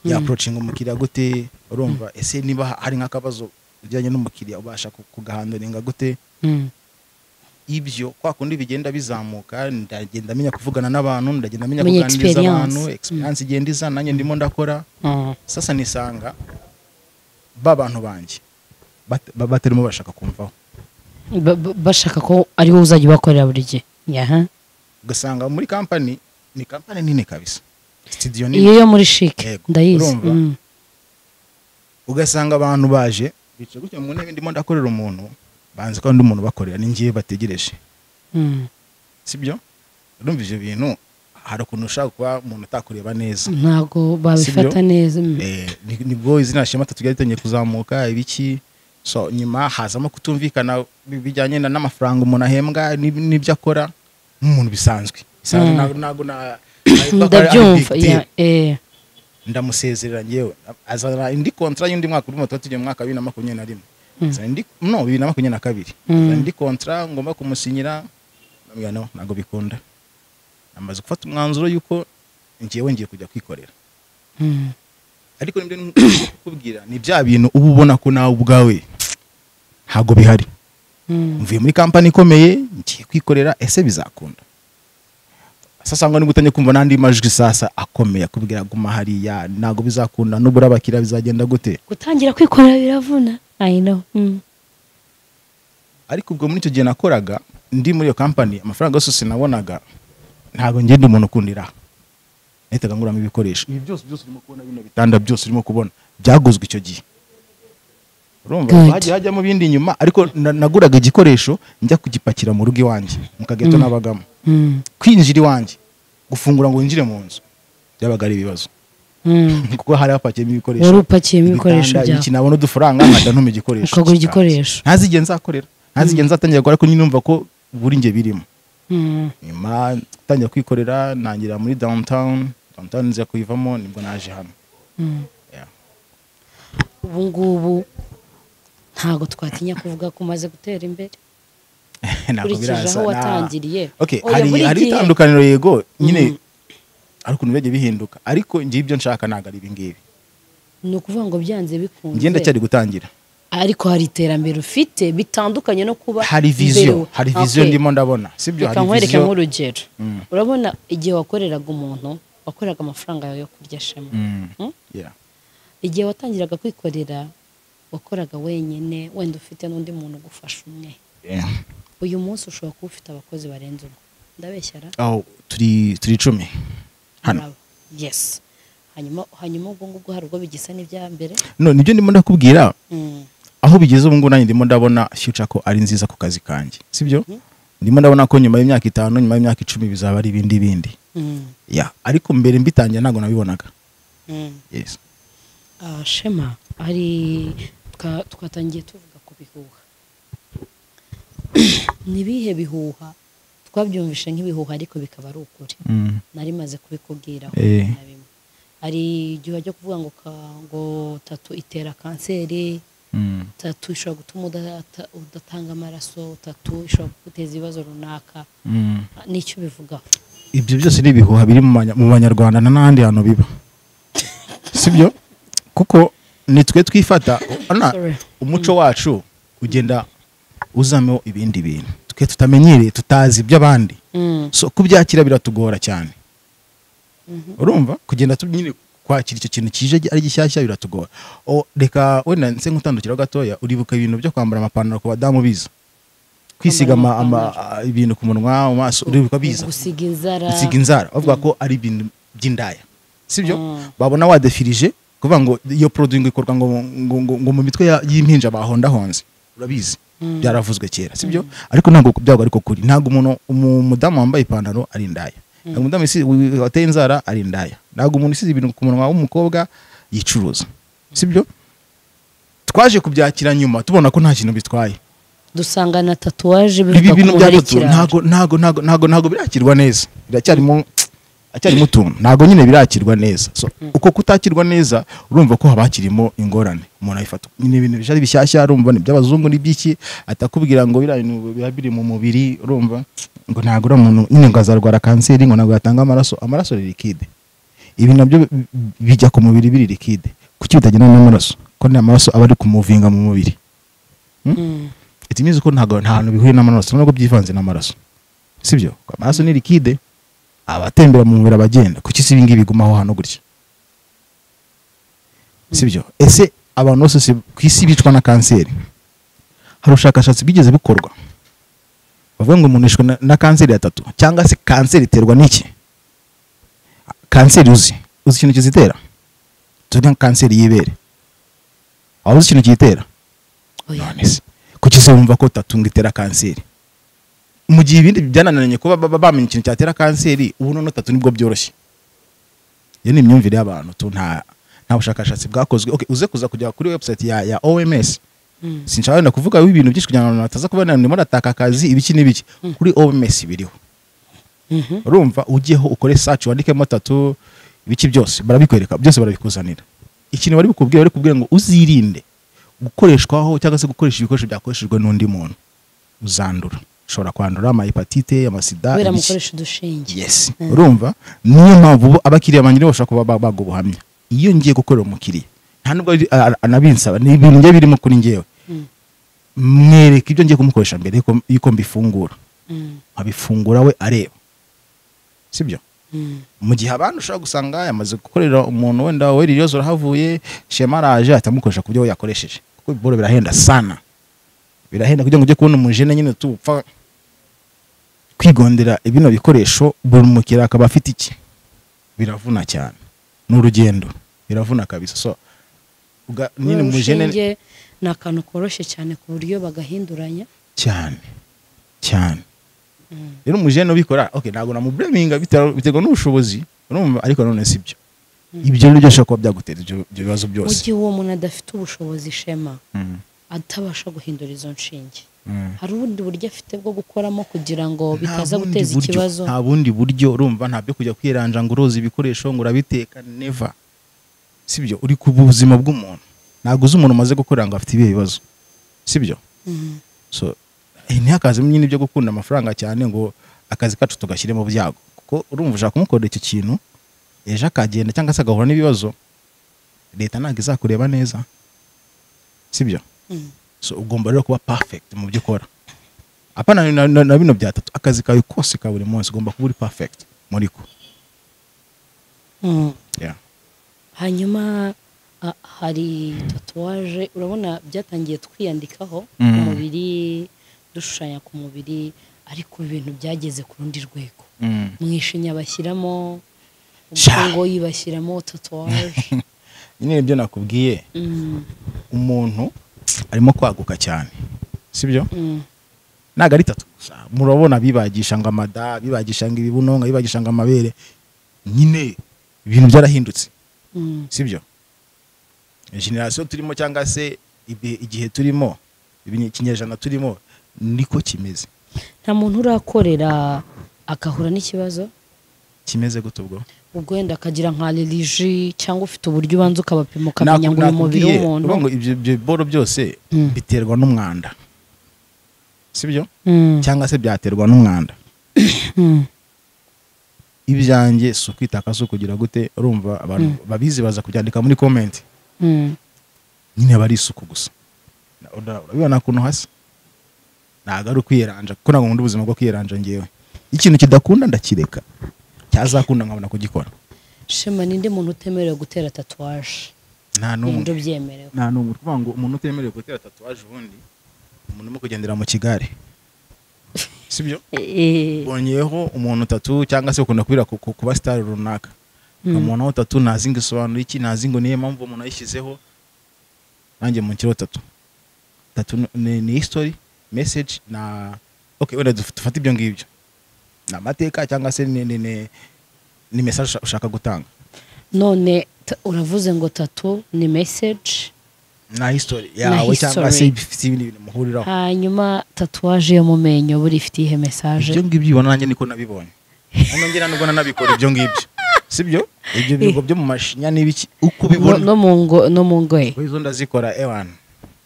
yaapproachinga umukiriya gute? Urumva, ese niba hari nk'akabazo ujyanye n'umukiriya ubasha kugahandlinga gute? Ibyo kwa kundi bigenda bizamuka, ndagenda menya kuvugana n'abantu, ndagenda menya Menya kuganiriza experience. abantu, experience igenda iza, nanjye ndimo ndakora. Sasa nisanga ba bantu banjye batarimo bashaka kumvaho. Bashaka ko ari wowe uzajya ubakorera buri gihe. Yaha. Ugasanga muri company, ni company nini kabisa, studio nini. Iyo yo muri CHIC. Yego, Ndayizi. urumva? Ugasanga abantu baje bicaye gutya mu ntebe, ndimo ndakorera umuntu, banzi ko undi muntu bakorera ni ngiye bategereje. Sibyo, urumva ivyo bintu hari ukuntu ushaka kuba umuntu atakureba neza. Ntabwo babifata Sibyo? neza. Nibwo izina Shema Tattoo ryari ritangiye kuzamuka ibiki. So nyuma hazamo kutumvikana bijyanye n'amafaranga umuntu ahembwa n'ibyo akora nk'umuntu bisanzwe. Bisanzwe, ntabwo navuga ko ari Ndabyumva. big deal. Ya. Ndamusezerera njyewe, azana indi contrat y'undi mwaka. Urumva tuba tugiye mu mwaka wa 2021. Azana indi, no, 2022. Azana indi contrat ngomba kumusinyira, ndamubwira no, ntabwo bikunda, namaze gufata umwanzuro yuko njyewe ngiye kujya kwikorera. Ariko nibyo kukubwira, ni bya bintu uba ubona ko nawe ubwawe ntabwo bihari. Mvuye muri kampani ikomeye ngiye kwikorera, ese bizakunda? Sasa ngo nibwo utangiye kumva n'andi majwi sasa akomeye akubwira guma hariya, ntabwo bizakunda, nubura abakiriya bizagenda gute? Gutangira kwikorera biravuna, I know. Ariko ubwo muri icyo gihe nakoraga ndi muri iyo kampani, amafaranga yose sinabonaga, ntabwo ngenda umuntu ukundira, nahitaga nguramo ibikoresho ibi byose byose urimo kubona, bino bitanda byose urimo kubona byaguzwe icyo gihe, urumva. Good. Hagiye hajyamo ibindi inyuma, ariko naguraga igikoresho njya kugipakira mu rugo iwanjye mu kageto nabagamo. Kwinjira iwanjye, gufungura ngo winjire mu nzu byabaga ari ibibazo, kuko hari hapakiyemo ibikoresho. Wari upakiyemo ibikoresho Ibitanda, byawe. ibiki, nabona udufaranga nkajya ntuma igikoresho Ukagura kikaza. igikoresho. Ntazi igihe nzakorera, ntazi igihe nzatangira gukora, ariko nyine numva ko buri njye birimo. Nyuma tangira kwikorera, ntangira muri downtown nza kuyivamo, nibwo naje hano. Yeah. Ubu ngubu ntago twatinya kuvuga ko umaze gutera imbere. Ntabwo Ukurikije aho watangiriye. Okay, hari itandukaniro yego nyine, ariko ukuntu byagiye bihinduka, ariko ngiye ibyo nshaka ntago ari ibi ngibi. Ni ukuvuga ngo byanze bikunze ngenda cyari gutangira, ariko hari iterambere ufite bitandukanye no kuba hari vision, hari vision ndimo ndabona, sibyo? Hari vision. Nkwereke nk'urugero, urabona igihe wakoreraga umuntu, wakoreraga amafaranga yawe yo kurya, Shema. Yeah. Igihe watangiraga kwikorera wakoraga wenyine, wenda ufite n'undi muntu ugufasha umwe. Uyu munsi ushobora kuba ufite abakozi barenze umwe, ndabeshyara? Oh, turi 10 hano. Yes. Hanyuma ubwo ngubwo hari ubwo bigisa n'ibya mbere? No, nibyo ndimo ndakubwira. Aho bigeze ubu ngubu nanjye ndimo ndabona future ko ari nziza ku kazi kanjye, sibyo? Ndimo ndabona ko nyuma y'imyaka 5, nyuma y'imyaka 10 bizaba ari ibindi bindi. Yeah, ariko mbere mbitangira ntago nabibonaga. Yes. Shema, hari twatangiye tuvuga ku bihuha. Nibihe bihuha twabyumvishe nk'ibihuha ariko bikaba ari ukuri? Nari maze kubikubwiraho na bimwe. Hari igihe cyo kuvuga ngo tattoo itera kanseri, tattoo ishobora gutuma udatanga amaraso, tattoo ishobora kuguteza ibibazo runaka. Nicyo bivugaho? Ibyo byose ni ibihuha biri mu Banyarwanda n'ahandi hantu biba, sibyo? Kuko nitwe twifata umuco wacu ugenda uzamo ibindi bintu twe tutamenyereye, tutazi iby'abandi. So kubyakira biratugora cyane. Urumva kugenda nyine kwakira icyo kintu kije ari gishyashya biratugora. Reka wenda nse nkutandukira gatoya, uribuka ibintu byo kwambara amapantaro ku badamu biza, kwisiga ibintu ku munwa, mu maso, uribuka biza gusiga inzara, bavuga ko ari ibintu by'indaya, sibyo? Babona wadefirije kuvuga ngo iyo produit ngo ikorwa ngo mu mitwe y'impinja bahondahonze, urabizi byaravuzwe kera, sibyo? Ariko ntabwo byago ariko kuri, ntabwo umuntu umudamu wambaye ipantaro ari indaya, ntabwo umudamu wateye inzara ari indaya, ntabwo umuntu usize ibintu ku munwa w'umukobwa yicuruza, sibyo? Twaje kubyakira nyuma tubona ko nta kintu bitwaye, dusanga na tatouage bivuga ko umuntu ari ikirara. Ntago birakirwa neza, biracyarimo acyarimo utuntu, ntago nyine birakirwa neza. So uko kutakirwa neza urumva ko habakirimo ingorane, umuntu ayifata nyine ibintu bishari bishyashya, urumva ni by'abazungu n'ibyiki, atakubwira ngo bira bintu biba biri mu mubiri, urumva ngo ntago uri umuntu nyine ngo azarwara kanseri, ngo ntago yatanga amaraso, amaraso ni liquide, ibi nabyo bijya ku mubiri biri liquide, kuki bitagenda n'amaraso? Ko ni amaraso aba ari kumuvinga mu mubiri. It means ko ntago nta hantu bihuye n'amaraso, nubwo byivanze n'amaraso, sibyo? Amaraso ni liquide, abatembera mu mubiri abagenda, kuki si ibingibi bigumaho hano gutya, sibyo? Ese abantu bose ku isi bicwa na kanseri? Hari ubushakashatsi bwigeze bukorwa bavuga ngo umuntu yishwe na kanseri ya tattoo, cyangwa se kanseri iterwa n'iki? Kanseri uzi ikintu kizitera? Tuvuge kanseri y'ibere, aho uzi ikintu kiyitera? None se kuki se wumva ko tattoo ngo itera kanseri? Mu gihe ibindi byananiranye kuba bamenya ikintu cyatera kanseri, ubu none tattoo nibwo byoroshye. Iyo ni imyumvire y'abantu tu, nta bushakashatsi bwakozwe. Okay, uze kuza kujya kuri website ya OMS. Sinshaka wenda kuvuga ibintu byinshi kugira ngo abantu bataza kubona ndimo nataka akazi ibiki n'ibiki. Kuri OMS biriho. Urumva ugiyeho ukore search wandikemo tattoo ibiki byose barabikwereka, byose barabikuzanira. Ikintu bari bukubwira, bari kubwira ngo uzirinde gukoreshwaho cyangwa se gukoresha ibikoresho byakoreshejwe n'undi muntu, uzandura. Ushobora kwandura ama hepatite, ama sida, kubera mukoresha udushinge. Yes. Urumva niyo mpamvu abakiriya banjye bashobora kuba bago buhamya. Iyo ngiye gukorera umukiriya nta nubwo anabinsaba, ni ibintu ngiye birimo kuri ngewe, mwereka ibyo ngiye kumukoresha mbere yuko mbifungura, nkabifungura we areba, sibyo? Mu gihe abantu ushobora gusanga yamaze gukorera umuntu wenda we ririyozo urahavuye, Shema araje atamukoresha ku byo we yakoresheje, kuko ibiboro birahenda sana, birahenda kugira ngo ujye kubona umujene nyine tupfa kwigondera ibino bikoresho, buri mukiriya akaba afite iki, biravuna cyane, n'urugendo biravuna kabisa. So nyine umujene ni akantu koroshye cyane ku buryo bagahinduranya cyane cyane. Rero umujene ubikora, okay, ntago namublaminga, biterwa n'ubushobozi, urumva, ariko none sibyo. Ibyo nibyo bishobora kuba byagutera ibyo bibazo byose. Mu gihe uwo muntu adafite ubushobozi, Shema, atabasha guhindura izo nshinge, Hari ubundi buryo afite bwo gukoramo kugira ngo bitaza guteza ikibazo? Nta bundi buryo, urumva nta byo kujya kwiranja ngo uroza ibikoresho ngo urabiteka, never. Sibyo, uri ku buzima bw'umuntu. Ntabwo uzi umuntu umaze gukorera ngo afite ibihe bibazo. Sibyo? So ntihakazemo nyine ibyo gukunda amafaranga cyane ngo akazi kacu tugashyire mu byago, kuko urumva ushaka kumukorera icyo kintu ejo akagenda cyangwa se agahura n'ibibazo, leta ntabwo izakureba neza. Sibyo? So ugomba rero kuba perfect mu byo ukora. Apana na bino byatatu, akazi kawe kose ka buri munsi ugomba kuba uri perfect muri ko. Yeah. Hanyuma hari tatouage, urabona byatangiye twiyandikaho ku mubiri, dushushanya ku mubiri, ariko ibintu byageze ku rundi rwego. Mu ishinya bashyiramo, ngo yibashyiramo tatouage. Nyine ibyo nakubwiye, umuntu arimo kwaguka cyane. Sibyo? Ntago ari tatu gusa. Murabona bibagisha ngo amada, bibagisha ngo ibibuno, bibagisha ngo amabere. Nyine ibintu byarahindutse. Sibyo? Generation turimo cyangwa se igihe turimo, ikinyejana turimo niko kimeze. Nta muntu urakorera akahura n'ikibazo kimeze gute ubwo? Ubwo wenda akagira nka allergie cyangwa ufite uburyo ubanza ukabapima ukamenya ngo uyu mubiri w'umuntu. Ngo ibyo boro byose biterwa n'umwanda. Sibyo? Cyangwa se byaterwa n'umwanda. Ibyanjye si ukwitaka, si ukugira gute, urumva abantu babizi baza kubyandika muri comment. Nyine aba ari isuku gusa. Urabibona ukuntu hasa. Ntabwo ari ukwiyeranja, kuko ntabwo nkunda ubuzima bwo kwiyeranja ngewe. Ikintu kidakunda ndakireka, cyazakunda nkabona kugikora. Shema, ninde muntu utemerewe gutera tatouage? Nta n'umwe ubyemerewe. Nta n'umwe. Kuvuga ngo umuntu utemerewe gutera tatouage, ubundi umuntu urimo kugendera mu kigare. Sibyo? Bonyeho umuntu tatu cyangwa se ukunda kubira kuba star runaka. Umuntu wa tatu ntazi ngo isobanura iki, ntazi ngo niye mpamvu umuntu ayishyizeho. Nanjye mu kiro tatu. Tatu ni history, message na okay, wenda dufate ibyo ngibyo. Na mateka cyangwa se ni message ushaka gutanga. None uravuze ngo tatu ni message na history yawe cyangwa se ibindi bintu muhuriraho. Hanyuma tatouage yo mu menyo buri ifite ihe message? Ibyo ngibyo ubona nanjye niko nabibonye. Hano ngira nubwo nanabikora ibyo ngibyo. Sibyo? Ibyo bigo byo mu mashinya n'ibiki uko ubibona. No mu ngoye. Izo ndazikora ewan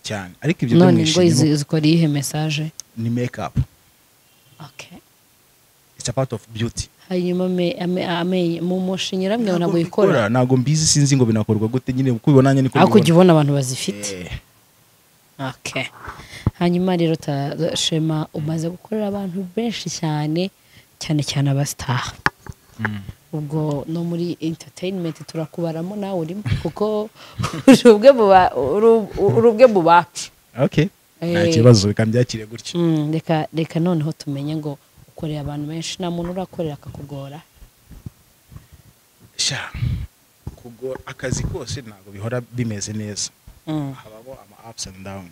cyane. Ariko ibyo byo mu ishinya. None ngo zikora ihe message? Ni make up. Okay. It's a part of beauty. Hanyuma mu mushinyira mwe ntabwo ikora. Ntabwo mbizi, sinzi ngo binakorwa gute nyine uko ubibona nanjye niko mbibona. Ariko ujya ubona abantu bazifite. Okay. Hanyuma rero Shema, umaze gukorera abantu benshi cyane cyane cyane abastar. Ubwo no muri entertainment turakubaramo nawe urimo, kuko urubwe mu bacu. Okay. Nta kibazo, reka mbyakire gutyo. Reka noneho tumenye ngo ukorera abantu benshi, nta muntu urakorera akakugora? Sha, kugora akazi kose ntabwo bihora bimeze neza. Habamo ama ups and down.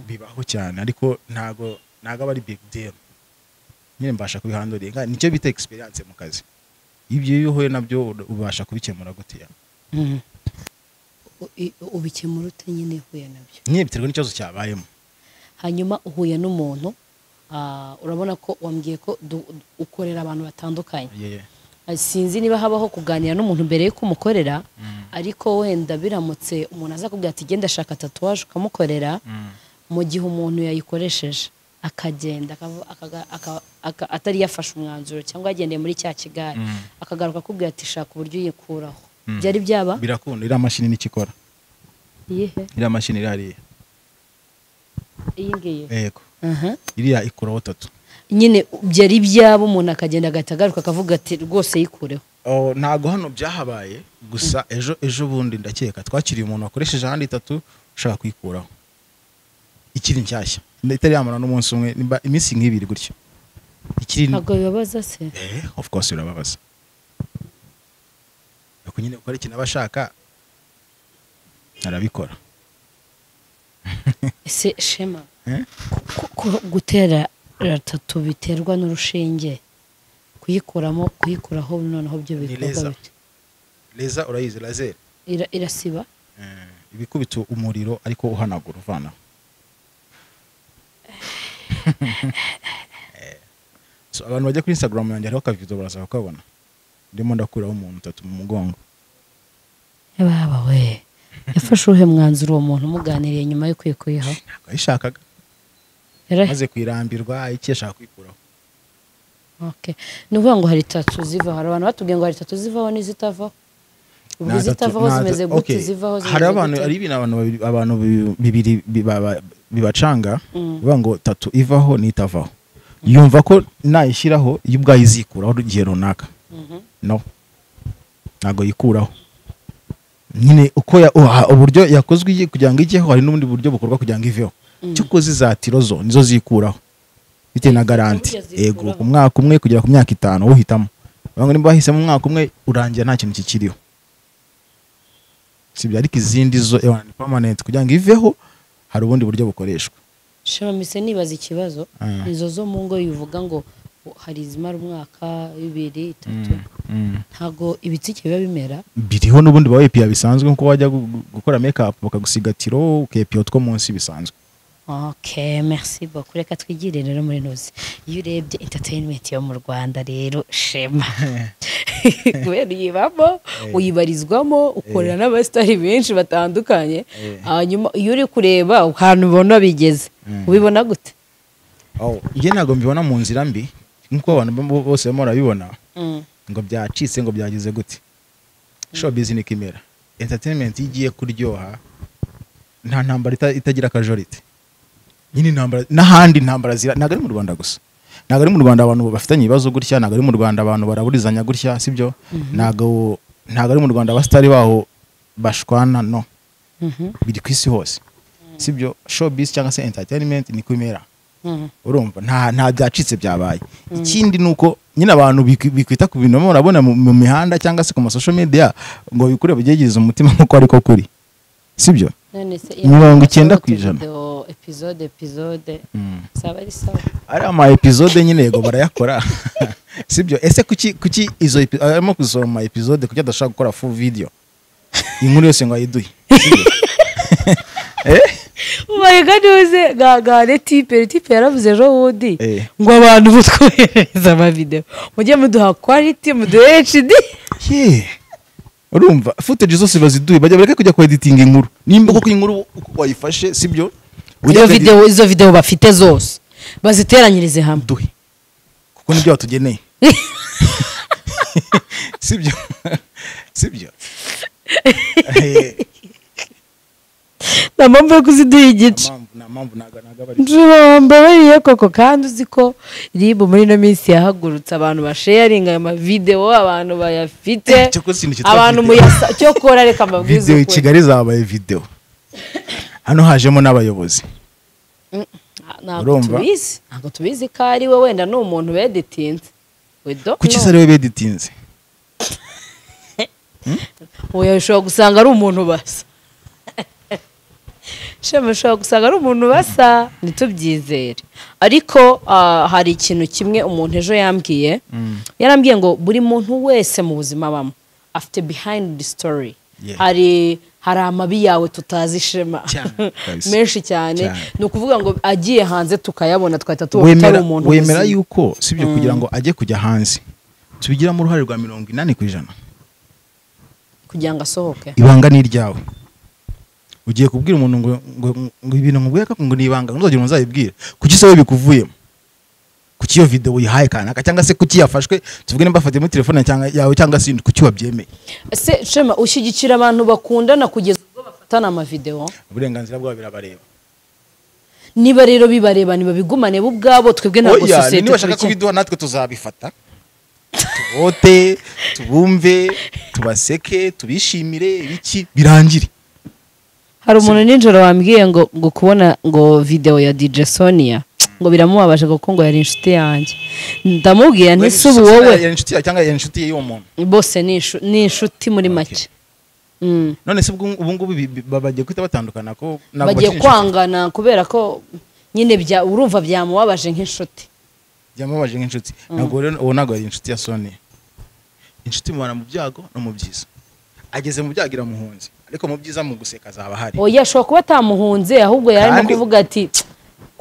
Bibaho cyane, ariko ntago aba ari big deal. Nyine mbasha kubihandura. Nicyo bita experience mu kazi. Ibyo iyo uhuye nabyo ubasha kubikemura gute? Ubikemura ute nyine uhuye nabyo? Nyine biterwa n'ikibazo cyabayemo. Hanyuma uhuye n'umuntu, urabona ko wambwiye ko ukorera abantu batandukanye. Sinzi niba habaho kuganira n'umuntu mbere yuko umukorera, ariko wenda biramutse umuntu aza kubwira ati genda shaka tatouage ukamukorera, mu gihe umuntu yayikoresheje akagenda atari yafashe umwanzuro cyangwa yagendeye muri cya kigare, akagaruka akubwira ati shaka uburyo uyikuraho. Byari byaba? Birakunda, iriya mashini nikikora. Iyihe? Iriya mashini iri hariya. Iyi ngiyi? Yego. Iriya ikuraho tatu. Nyine byari byaba umuntu akagenda agatagaruka akavuga ati rwose yikureho? Ntago hano byahabaye, gusa ejo bundi ndakeka twakiriye umuntu wakoresheje ahandi tatu ushaka kuyikuraho. Ikiri nshyashya. Itari yamara n'umunsi umwe, iminsi nk'ibiri gutyo. Ikiri ntabwo bibabaza se? Of course birababaza. Ariko nyine ukora ikintu abashaka arabikora. Ese Shema, gutera tatu biterwa n'urushinge, kuyikuramo kuyikuraho noneho byo bikorwa bite? Laser urayizi, laser irasiba, ibikubita umuriro ariko uhanagura uvana. So abantu bajya kuri Instagram yanjye hariho akavido baraza bakabona ndimo ndakuraho umuntu tattoo mu mugongo. Baba we, yafashe uhe mwanzuro uwo muntu muganiriye nyuma yo kwikuyeho? Ntabwo yayishakaga, maze kuyirambirwa iki ashaka kwikuraho. Okay, ni ukuvuga ngo hari tattoo zivaho. Hari abantu batubwiye ngo hari tattoo zivaho n'izitavaho. Ubwo izitavaho zimeze gute? Zivaho zimeze hari abantu, hari ibintu abantu bibiri bibacanga, bivuga ngo tattoo ivaho n'itavaho. Yumva ko nayishyiraho iyo ubwayo izikuraho igihe runaka. No, ntabwo yikuraho nyine uko uburyo yakozwe kugira ngo ijyeho, hari n'ubundi buryo bukorwa kugira ngo iveho. Cyo zizatiro zo nizo zikuraho bitewe na garanti. Yego, ku mwaka umwe kugera ku myaka 5 uhitamo. Bamwe nimba bahisemo umwaka umwe urangira nta kintu kikiriho, sibyo? Ariko izindi zo ni permanent, kugira ngo iveho hari ubundi buryo bukoreshwa. Shema, mise nibaza ikibazo. Izo zo mu ngo bivuga ngo hari izimara umwaka, 2, 3, ntago ibitsike biba bimera? Biriho n'ubundi ba epiya bisanzwe, nkuko wajya gukora make up bakagusiga tiro ukepiya utwo munsi bisanzwe. Okay, merci beaucoup. Reka twigire rero muri nozi. Iyo urebye entertainment yo mu Rwanda rero Shema, kubera uyibamo, uyibarizwamo, ukorera n'abasitari benshi batandukanye, hanyuma iyo uri kureba ahantu ubona bigeze, ubibona gute? Njye ntabwo mbibona mu nzira mbi nkuko abantu bose barimo barabibona ngo byacitse, ngo byagize gute. Showbiz ni kimera, entertainment igiye kuryoha, nta ntambara itagira akajorite nyine. Intambara n'ahandi intambara zira, ntabwo ari mu Rwanda gusa, ntabwo ari mu Rwanda abantu bafitanye ibibazo gutya, ntabwo ari mu Rwanda abantu baraburizanya gutya, sibyo? Ntabwo ari mu Rwanda abasitari baho bashwana, no, biri ku isi hose, sibyo? Showbiz cyangwa se entertainment ni kumera, urumva nta byacitse byabaye. Ikindi nuko nyine abantu bikwita ku bintu murabona mu mihanda cyangwa se ku ma social media ngo bikure bigegereza umutima nkuko ariko kuri, sibyo? 90%. Episode saba ari sawa, ari ama episode nyine yego barayakora, sibyo? Ese kuki izo arimo kuzoma episode, kuki adashaka gukora full video inkuru yose ngo ayiduhe? Ubaye ganuze ga tipe yaravuze ejo bundi ngo abantu mutwoherereza ama video mujye muduha quality, muduhe HD. Urumva footage zose baziduye, bajya bareke kujya ku editing inkuru nimba koko inkuru wayifashe, sibyo? Izo video bafite zose baziteranyirize hamwe duhe, kuko nibyo batugeneye, sibyo? Sibyo? Nta mpamvu yo kuziduha igice, nta mpamvu, mbabariye koko. Kandi uzi ko RIB muri ino minsi yahagurutse, abantu basharinga ayo mavideo, abantu bayafite, abantu muyasa cyokora. Reka mbabwize video i Kigali zabaye video, hano hajemo n'abayobozi. Ntabwo tubizi ko ari we, wenda ni umuntu beditinze. Kuki se ari we beditinze? Oya, ushobora gusanga ari umuntu basa. Shema, ushobora gusanga ari umuntu basa, ntitubyizere. Ariko hari ikintu kimwe umuntu ejo yambwiye, yarambwiye ngo buri muntu wese mu buzima abamo afite behind the story. Hari amabi yawe tutazi Shema menshi cyane, ni ukuvuga ngo agiye hanze tukayabona twahita tubona utari umuntu. Wemera yuko sibyo, kugira ngo ajye kujya hanze tubigiramo uruhare rwa 80% kugira ngo asohoke. Ibanga ni iryawe. Ugiye kubwira umuntu ngo ibintu nkubwiye ngo ni ibanga, ntuzagira umuntu uzayibwira. Kuki se we bikuvuyemo? Kuki iyo video uyihaye kanaka, cyangwa se kuki yafashwe, tuvuge nimba afatiye muri telefone cyangwa yawe cyangwa se kuki wabyemeye? Ese Shema, ushyigikira abantu bakundana kugeza ubwo bafatana ama video? Uburenganzira bwabo birabareba. Niba rero bibareba nibabigumane bo ubwabo, twebwe ntabwo sosiyete. Niba bashaka kubiduha natwe tuzabifata, tubote, tubumve, tubaseke, tubishimire, ibiki birangire. Hari umuntu nijoro wambwiye ngo kubona ngo video ya DJ Sonia ngo biramubabaje kuko ngo yari inshuti yanjye. Ndamubwira nti si ubu wowe yari inshuti yawe cyangwa yari inshuti y'uwo muntu? Bose ni inshuti muri make. None se ubu ngubu bagiye kwita batandukana ko bagiye kwangana kubera ko nyine bya urumva byamubabaje nk'inshuti. Byamubabaje nk'inshuti. Ntabwo rero uwo ntabwo yari inshuti ya Sonia. Inshuti mubana mu byago no mu byiza. Ageze mu byago iramuhunze, ariko mu byiza mu guseka azaba hari. Oya, ashobora kuba atamuhunze, ahubwo yarimo kuvuga ati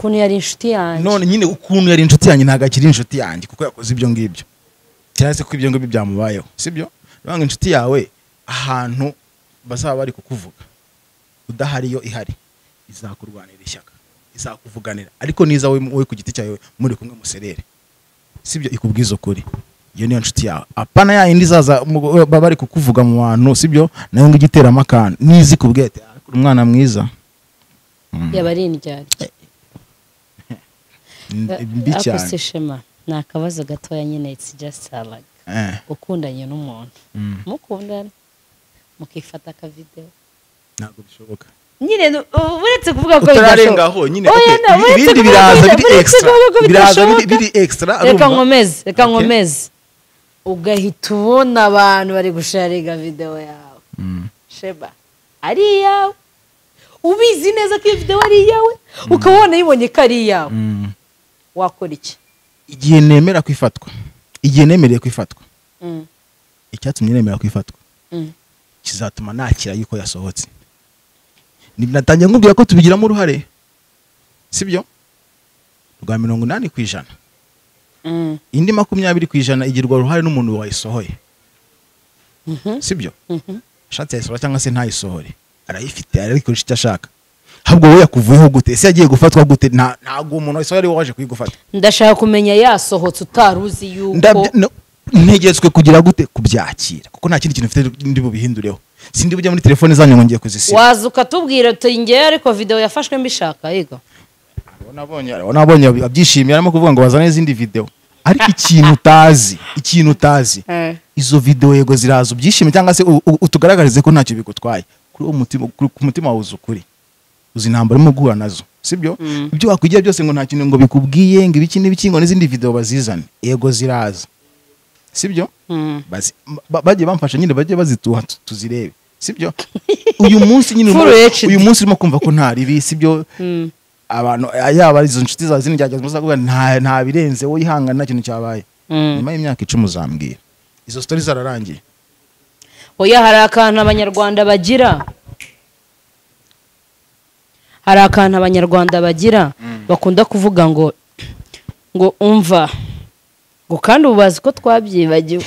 Ukuntu yari inshuti yanjye. None nyine ukuntu yari inshuti yanjye ntabwo akiri inshuti yanjye kuko yakoze ibyo ngibyo. Cyangwa se ko ibyo ngibyo byamubayeho, sibyo? Banga inshuti yawe ahantu bazaba bari kukuvuga udahari yo ihari izakurwanira ishyaka, izakuvuganira, ariko niza wowe ku giti cyawe muri kumwe muserere, sibyo? Ikubwiza ukuri, iyo niyo nshuti yawe. Apana ya indi izaza bari kukuvuga mu bantu, sibyo? Nayo ngo igiteramo akantu nizi kubwete ariko umwana mwiza yaba ari indyarya mbi cyane. Ako Shema ni akabazo gatoya nyine, it's just like ukundanye n'umuntu mukundana mukifata aka video ntabwo bishoboka nyine, uretse kuvuga ko utararenga aho nyine, ibindi biraza biri extra, biraza biri extra. Reka nkomeze ugahita ubona abantu bari gusharinga video yawe Sheba ari iyawe, ubizi neza ko iyo video ari iyawe, ukabona yibonye ko ari iyawe, wakora iki? Igihe nemera kwifatwa, igihe nemereye kwifatwa, icyatumye nemera kwifatwa kizatuma nakira yuko yasohotse. Natangiye nkubwira ko tubigiramo uruhare, sibyo? Rwa 80%, indi 20% igirwa uruhare n'umuntu wayisohoye, sibyo? Ashatse yayisohora cyangwa se ntayisohore, arayifite, arayikoresha icyo ashaka. Ahubwo wowe yakuvuyeho gute? Ese yagiye gufatwa gute? Ntabwo umuntu wayisohoye ari wowe waje kuyigufata. Ndashaka kumenya yasohotse utaruzi yuko ntegetswe kugira gute? Kubyakira, kuko nta kindi kintu mfite ndi bubihindureho. Sindi bujya muri telefone zanyu ngo ngiye kuzisiba. Waza ukatubwira uti ngewe ariko video yafashwe mbishaka. Yego, nabonye abyishimiye arimo kuvuga ngo bazane izindi video, ariko ikintu utazi izo video yego ziraza ubyishimiye cyangwa se utugaragarize ko ntacyo bigutwaye, kuri uwo mutima, ku mutima wawe uzi ukuri, uzi intambara urimo guhura nazo, sibyo? Ibyo wakwigira byose ngo nta kintu ngo bikubwiye ngo ibiki n'ibiki ngo n'izindi video bazizane, yego ziraza, sibyo? Bagiye bamfasha nyine, bagiye bazituha tuzirebe, sibyo? Uyu munsi nyine, uyu munsi urimo kumva ko nta ribi, sibyo? Abantu yaba izo nshuti zawe zindi byageze muzakuvuga nta birenze, wowe ihangana nta kintu cyabaye. Nyuma y'imyaka 10 uzambwira izo stories zararangiye. Oya, hari akantu abanyarwanda bagira, hari akantu abanyarwanda bagira bakunda kuvuga ngo umva ngo kandi ubazi ko twabyibagiwe.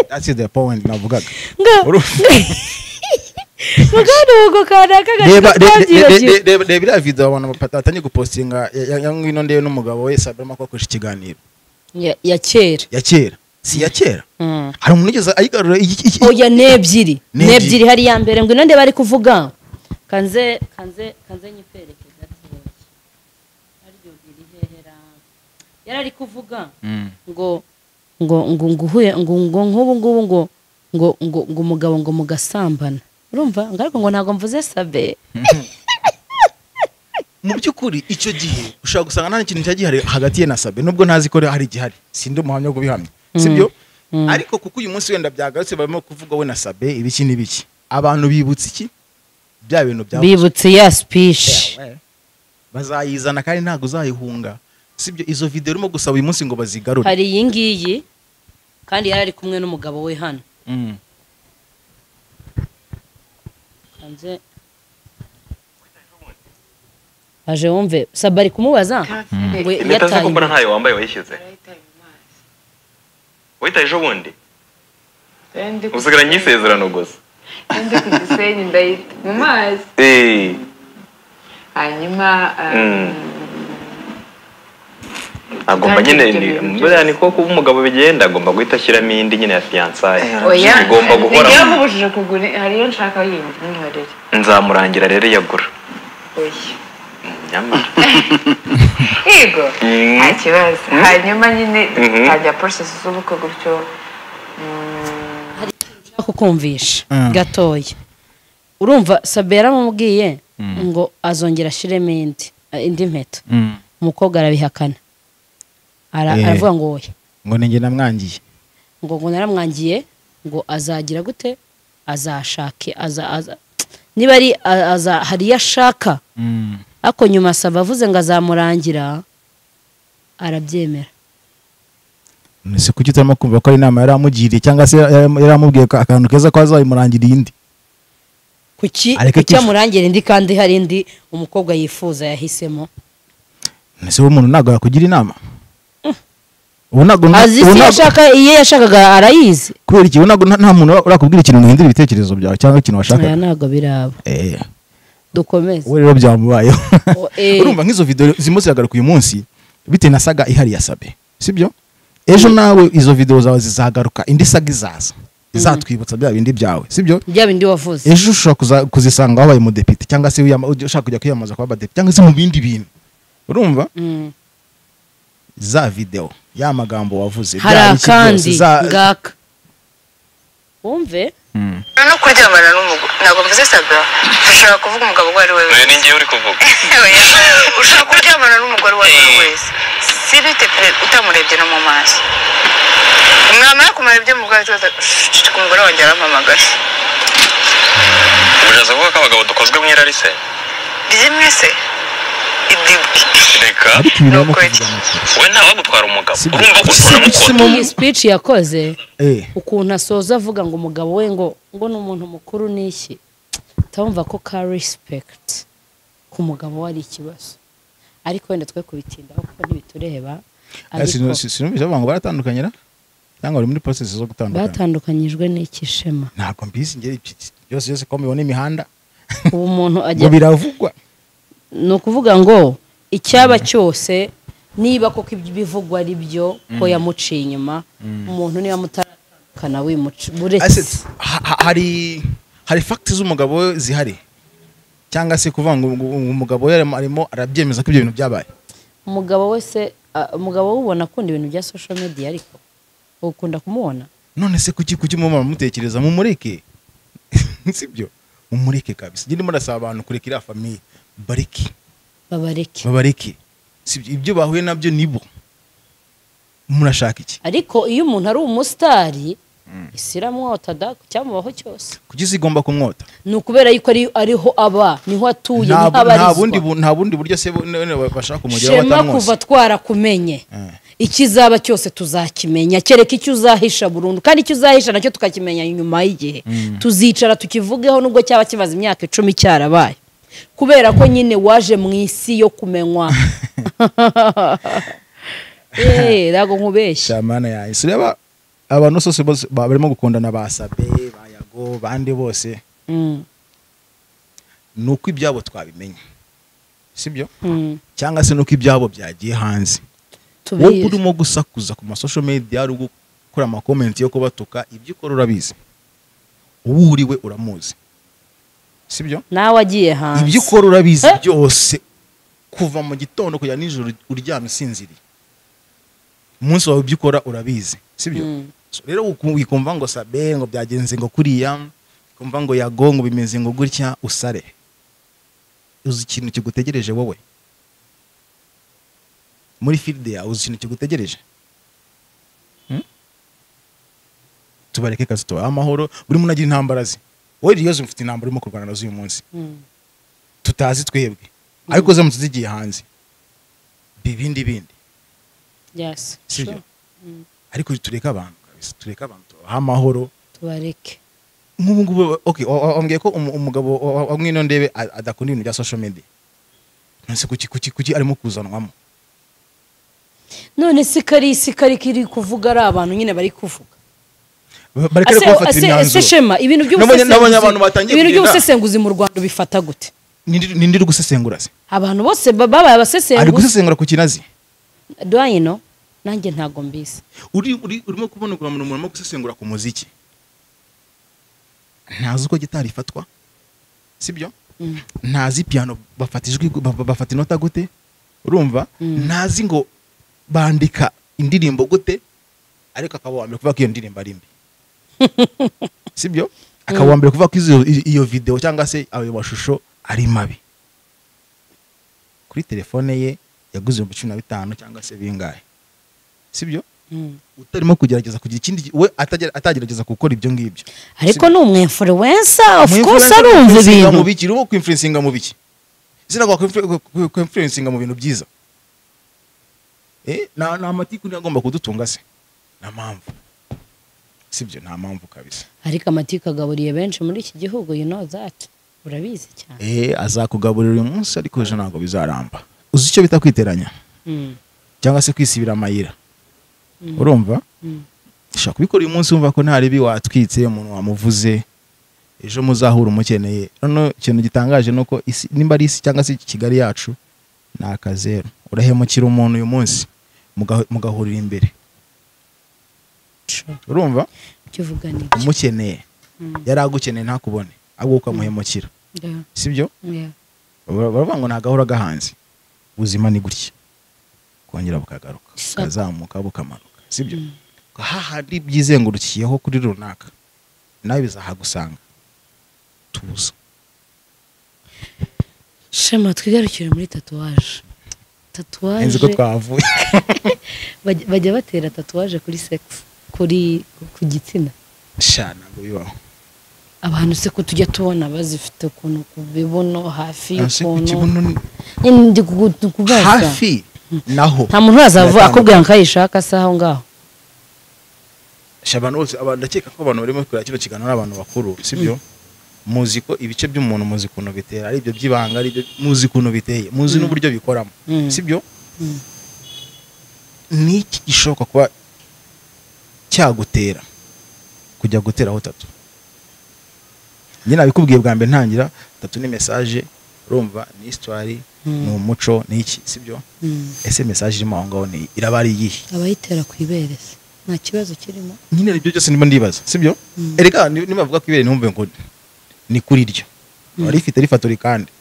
That's the point navugaga. Reba iriya video abantu batangiye gupostinga ya ngwino ndebe n'umugabo we Sabrina ko akoresha ikiganiro ya kera, ya kera, si ya kera. Hari umuntu ugeze ayigarura. Oya, n'ebyiri hari ya mbere ngwino ndebe ari kuvuga kanze nyikwereke gatoya, aryo iri hehera yarari kuvuga ngo ngo ngo nguhuye ngo ngo nk'ubu ngubu ngo ngo ngo ngo umugabo ngo mugasambana, urumva? Ariko ngo ntago mvuze Sabe. Mu by'ukuri icyo gihe ushobora gusanga nta kintu cyagihari hagati ye na Sabe, nubwo ntazi ko hari igihari, sindi umuhamya wo kubihamya, sibyo? Ariko kuko uyu munsi wenda byagarutse barimo kuvuga we na Sabe ibiki n'ibiki, abantu bibutse iki? Bya bintu bya bibutse ya speech bazayizana kandi ntago uzayihunga, sibyo? Izo video urimo gusaba uyu munsi ngo bazigarure. Hari iyi ngiyi kandi yari ari kumwe n'umugabo we hano. Kanze aje wumve Sabe ari kumubaza ngo yataye ko ntayo wambaye wayishyize witaye ejo bundi usigaranye isezerano gusa ndi ku Gisenyi ndayita mu mazi. Hanyuma agomba nyine buriya niko kuba umugabo bigenda, agomba guhita ashyiramo indi nyine ya fiançailles, igomba guhora. Yamubujije kugura, hariyo nshaka yindi mwihorere, nzamurangira rero yagura. Oya nyamara yego nta kibazo. Hanyuma nyine dutangira process z'ubukwe gutyo. Hari nshaka kukumvisha gatoya, urumva Sabe yaramubwiye ngo azongera ashiremo indi mpeta, umukobwa arabihakana, aravuga ngo oya, ngo ninjye namwangiye, ngo naramwangiye, ngo azagira gute, azashake aza niba ari aza hari yashaka. Ariko nyuma Sabe avuze ngo azamurangira, arabyemera. Nese kuki utarimo kumva ko ari inama yaramugiriye cyangwa se yaramubwiye akantu keza ko azayimurangira indi? Kuki amurangira indi kandi hari indi umukobwa yifuza yahisemo? Ese uwo muntu ntabwo yakugira inama? Ubu ntabwo azi iyo yashakaga arayizi. Kubera iki ntabwo nta muntu urakubwira ikintu ngo uhindure ibitekerezo byawe cyangwa ikintu washakaga? Oya ntabwo biraba. Dukomeze. Wowe rero byamubayeho. Urumva nk'izo video zirimo ziragaruka uyu munsi bitewe na saga ihari ya Sabe, sibyo? Ejo nawe izo video zawe zizagaruka, indi saga izaza izatwibutsa bya bindi byawe, sibyo? Bya bindi wavuze. Ejo ushobora kuzisanga wabaye umudepite cyangwa se ushaka kujya kwiyamamaza kuba abadepite cyangwa se mu bindi bintu. Urumva? Za video ya magambo wavuze bya kandi ngaka wumve no kuryamana n'umugore ntabwo mvuze Sabe, ushaka kuvuga umugabo uwo ari we wese. Ni ngiye uri kuvuga. Ushaka kuryamana n'umugore uwo ari we wese, si bite pe utamurebye no mu maso. Mwamara kumara ibyo mubwira umugore wanjye arampamagara. Ubushatse kuvuga ko abagabo dukozwe mu irari se? Rimwe se Reka we ntawagutwara umugabo. Urumva ko iyi speech yakoze ukuntu asoza avuga ngo umugabo we ngo ni umuntu mukuru n'iki, utamva ko ka respect ku mugabo wari ikibazo. Ariko wenda twe kubitindaho kuko ntibitureba. Ariko sinumvise bavuga ngo baratandukanyira cyangwa bari muri process zo gutandukana. Batandukanyijwe n'iki Shema? Ntabwo mbizi ngeri byose byose ko mubona imihanda ubu umuntu ajya biravugwa. Ni ukuvuga ngo icyaba cyose niba koko ibivugwa ari byo ko yamuciye inyuma, umuntu niba mutaratandukana wimuca buretse. Hari facts z'umugabo zihari cyangwa se kuvuga ngo umugabo we arimo arabyemeza ko ibyo bintu byabaye. Umugabo wese umugabo ubona akunda ibintu bya social media, ariko ukunda kumubona. None se kuki mama mutekereza mumureke? Sibyo, mumureke kabisa. Njye ndimo ndasaba abantu kureka iriya famille, bareke babareke. Sibyo, ibyo bahuye nabyo nibo murashaka iki? Ariko iyo umuntu ari umusitari isiramwota da cyamubaho cyose. Kuki zigomba kumwota? Ni ukubera yuko ariho aba, niho atuye, niho abarizwa. Nta bundi buryo se bashaka kumugeraho batamwose. Shema kuva twarakumenye ikizaba cyose tuzakimenya, kereka icyo uzahisha burundu, kandi icyo uzahisha nacyo tukakimenya nyuma y'igihe. Tuzicara tukivugeho nubwo cyaba kimaze imyaka 10 cyarabaye. Kubera ko nyine waje mu isi yo kumenywa. Ntago nkubeshya. Shamana ya sureba abantu sose barimo gukundana ba Sabe, ba Yago, bandi bose. Nuko ibyabo twabimenye. Sibyo? Cyangwa se nuko ibyabo byagiye hanze. Wowe urimo gusakuza ku ma social media ari gukora ama comment yo kubatuka, ibyo ukora urabizi. Uwo uriwe uramuzi. Sibyo? Nawe agiye hanze. Ibyo ukora urabizi byose kuva mu gitondo kujya nijoro uryamye usinziriye. Umunsi wawe ibyo ukora urabizi. Sibyo? So rero wikumva ngo Sabe ngo byagenze ngo kuriya, kumva ngo Yago ngo bimeze ngo gutya, usare. Uzi ikintu kigutegereje wowe. Muri field yawe uzi ikintu kigutegereje. Tubareke kazi tubahe amahoro, buri muntu agira intambara ze. Wowe rero mfite intambara urimo kurwana nazo uyu munsi. Tutazi twebwe. Ariko zamutse zigiye hanze. Bibindi bindi. Yes. Sibyo? Ariko tureka abantu kabisa, tureka abantu tubahe amahoro. Tubareke. Nk'ubu ngubu okay, wambwiye ko umugabo wamwino ndebe adakunda ibintu bya social media. Nonse kuki arimo kuzanwamo? None se kari kiri kuvuga ari abantu nyine bari kuvuga. Bareke kubafatira imyanzuro. Ese Shema ibintu by'ubusesenguzi mu Rwanda bifata gute? Nindi uri gusesengura se? Abantu bose babaye abasesenguzi. Ari gusesengura ku kinazi? Do I know? Nanjye ntago mbizi. Urimo kubona ukuntu umuntu arimo gusesengura ku muziki. Ntazi uko gitari ifatwa. Sibyo? Ntazi piano bafata ijwi bafata inota gute? Urumva? Ntazi ngo bandika indirimbo gute? Ariko akaba wa mbere kuvuga ko iyo ndirimbo ari mbi. Sibyo? Akaba wa mbere kuvuga ko iyo video cyangwa se ayo mashusho ari mabi. Kuri telefone ye yaguze 15,000 cyangwa se bingahe. Sibyo? Utarimo kugerageza kugira ikindi we atagerageza gukora ibyo ngibyo. Ariko ni umwe influencer, of course arumva ibintu. Mu biki urimo kwinfluencinga mu biki? Izina kwa kwinfluencinga mu bintu byiza. Na amatiku ni agomba kudutunga se. Nta mpamvu. Sibyo, nta mpamvu kabisa. Ariko amatiku agaburiye benshi muri iki gihugu, you know that. Urabizi cyane. Azakugaburira uyu munsi ariko ejo ntabwo bizaramba. Uzi icyo bita kwiteranya? Cyangwa se kwisibira amayira. Urumva? Ushaka kubikora uyu munsi wumva ko nta ribi watwitse umuntu wamuvuze, ejo muzahura umukeneye. Noneho ikintu gitangaje nuko isi, nimba ari isi cyangwa se Kigali yacu, ni akazero. Urahemukira umuntu uyu munsi mugahurira imbere. Urumva? Umukeneye. Yaragukeneye ntakubone, ahubwo ukamuhemukira. Sibyo? Baravuga ngo nagahora gahanze. Ubuzima ni gutya. Kongera bukagaruka, kazamuka bukamanuka. Sibyo? Hahandi byizengurukiyeho kuri runaka, nawe bizahagusanga. Tuza. Shema, twigarukire muri tatouage. Tatouage. Nzi ko twavuye. Bajya batera tatouage kuri sex, kuri ku gitsina. Sha ntabwo bibaho. Abantu se ko tujya tubona bazifite ukuntu ku bibuno hafi ukuntu. Ndi kubaza. Hafi naho. Nta muntu urazavuga akubwira ngo ayishaka se aho ngaho. Abantu bose ndakeka ko abantu barimo kureba kino kiganiro ari abantu bakuru, sibyo? Muzi ko ibice by'umuntu muzi ukuntu bitera, ari ibyo by'ibanga, ari ibyo muzi ukuntu biteye, muzi n'uburyo bikoramo, sibyo? Niki gishoboka kuba cyagutera kujya guteraho tatu? Njye nabikubwiye bwa mbere ntangira, tatu ni message, urumva, ni histoire, ni umuco, ni iki, sibyo? Ese message irimo aho ngaho ni iraba ari iyihe? Abayitera kwibere se nta kibazo kirimo. Nyine ibyo byose ndimo ndibaza, sibyo? Erega nibavuga kwibere ntumve ngo ni kuri ryo. Wari ifite rifatori kandi.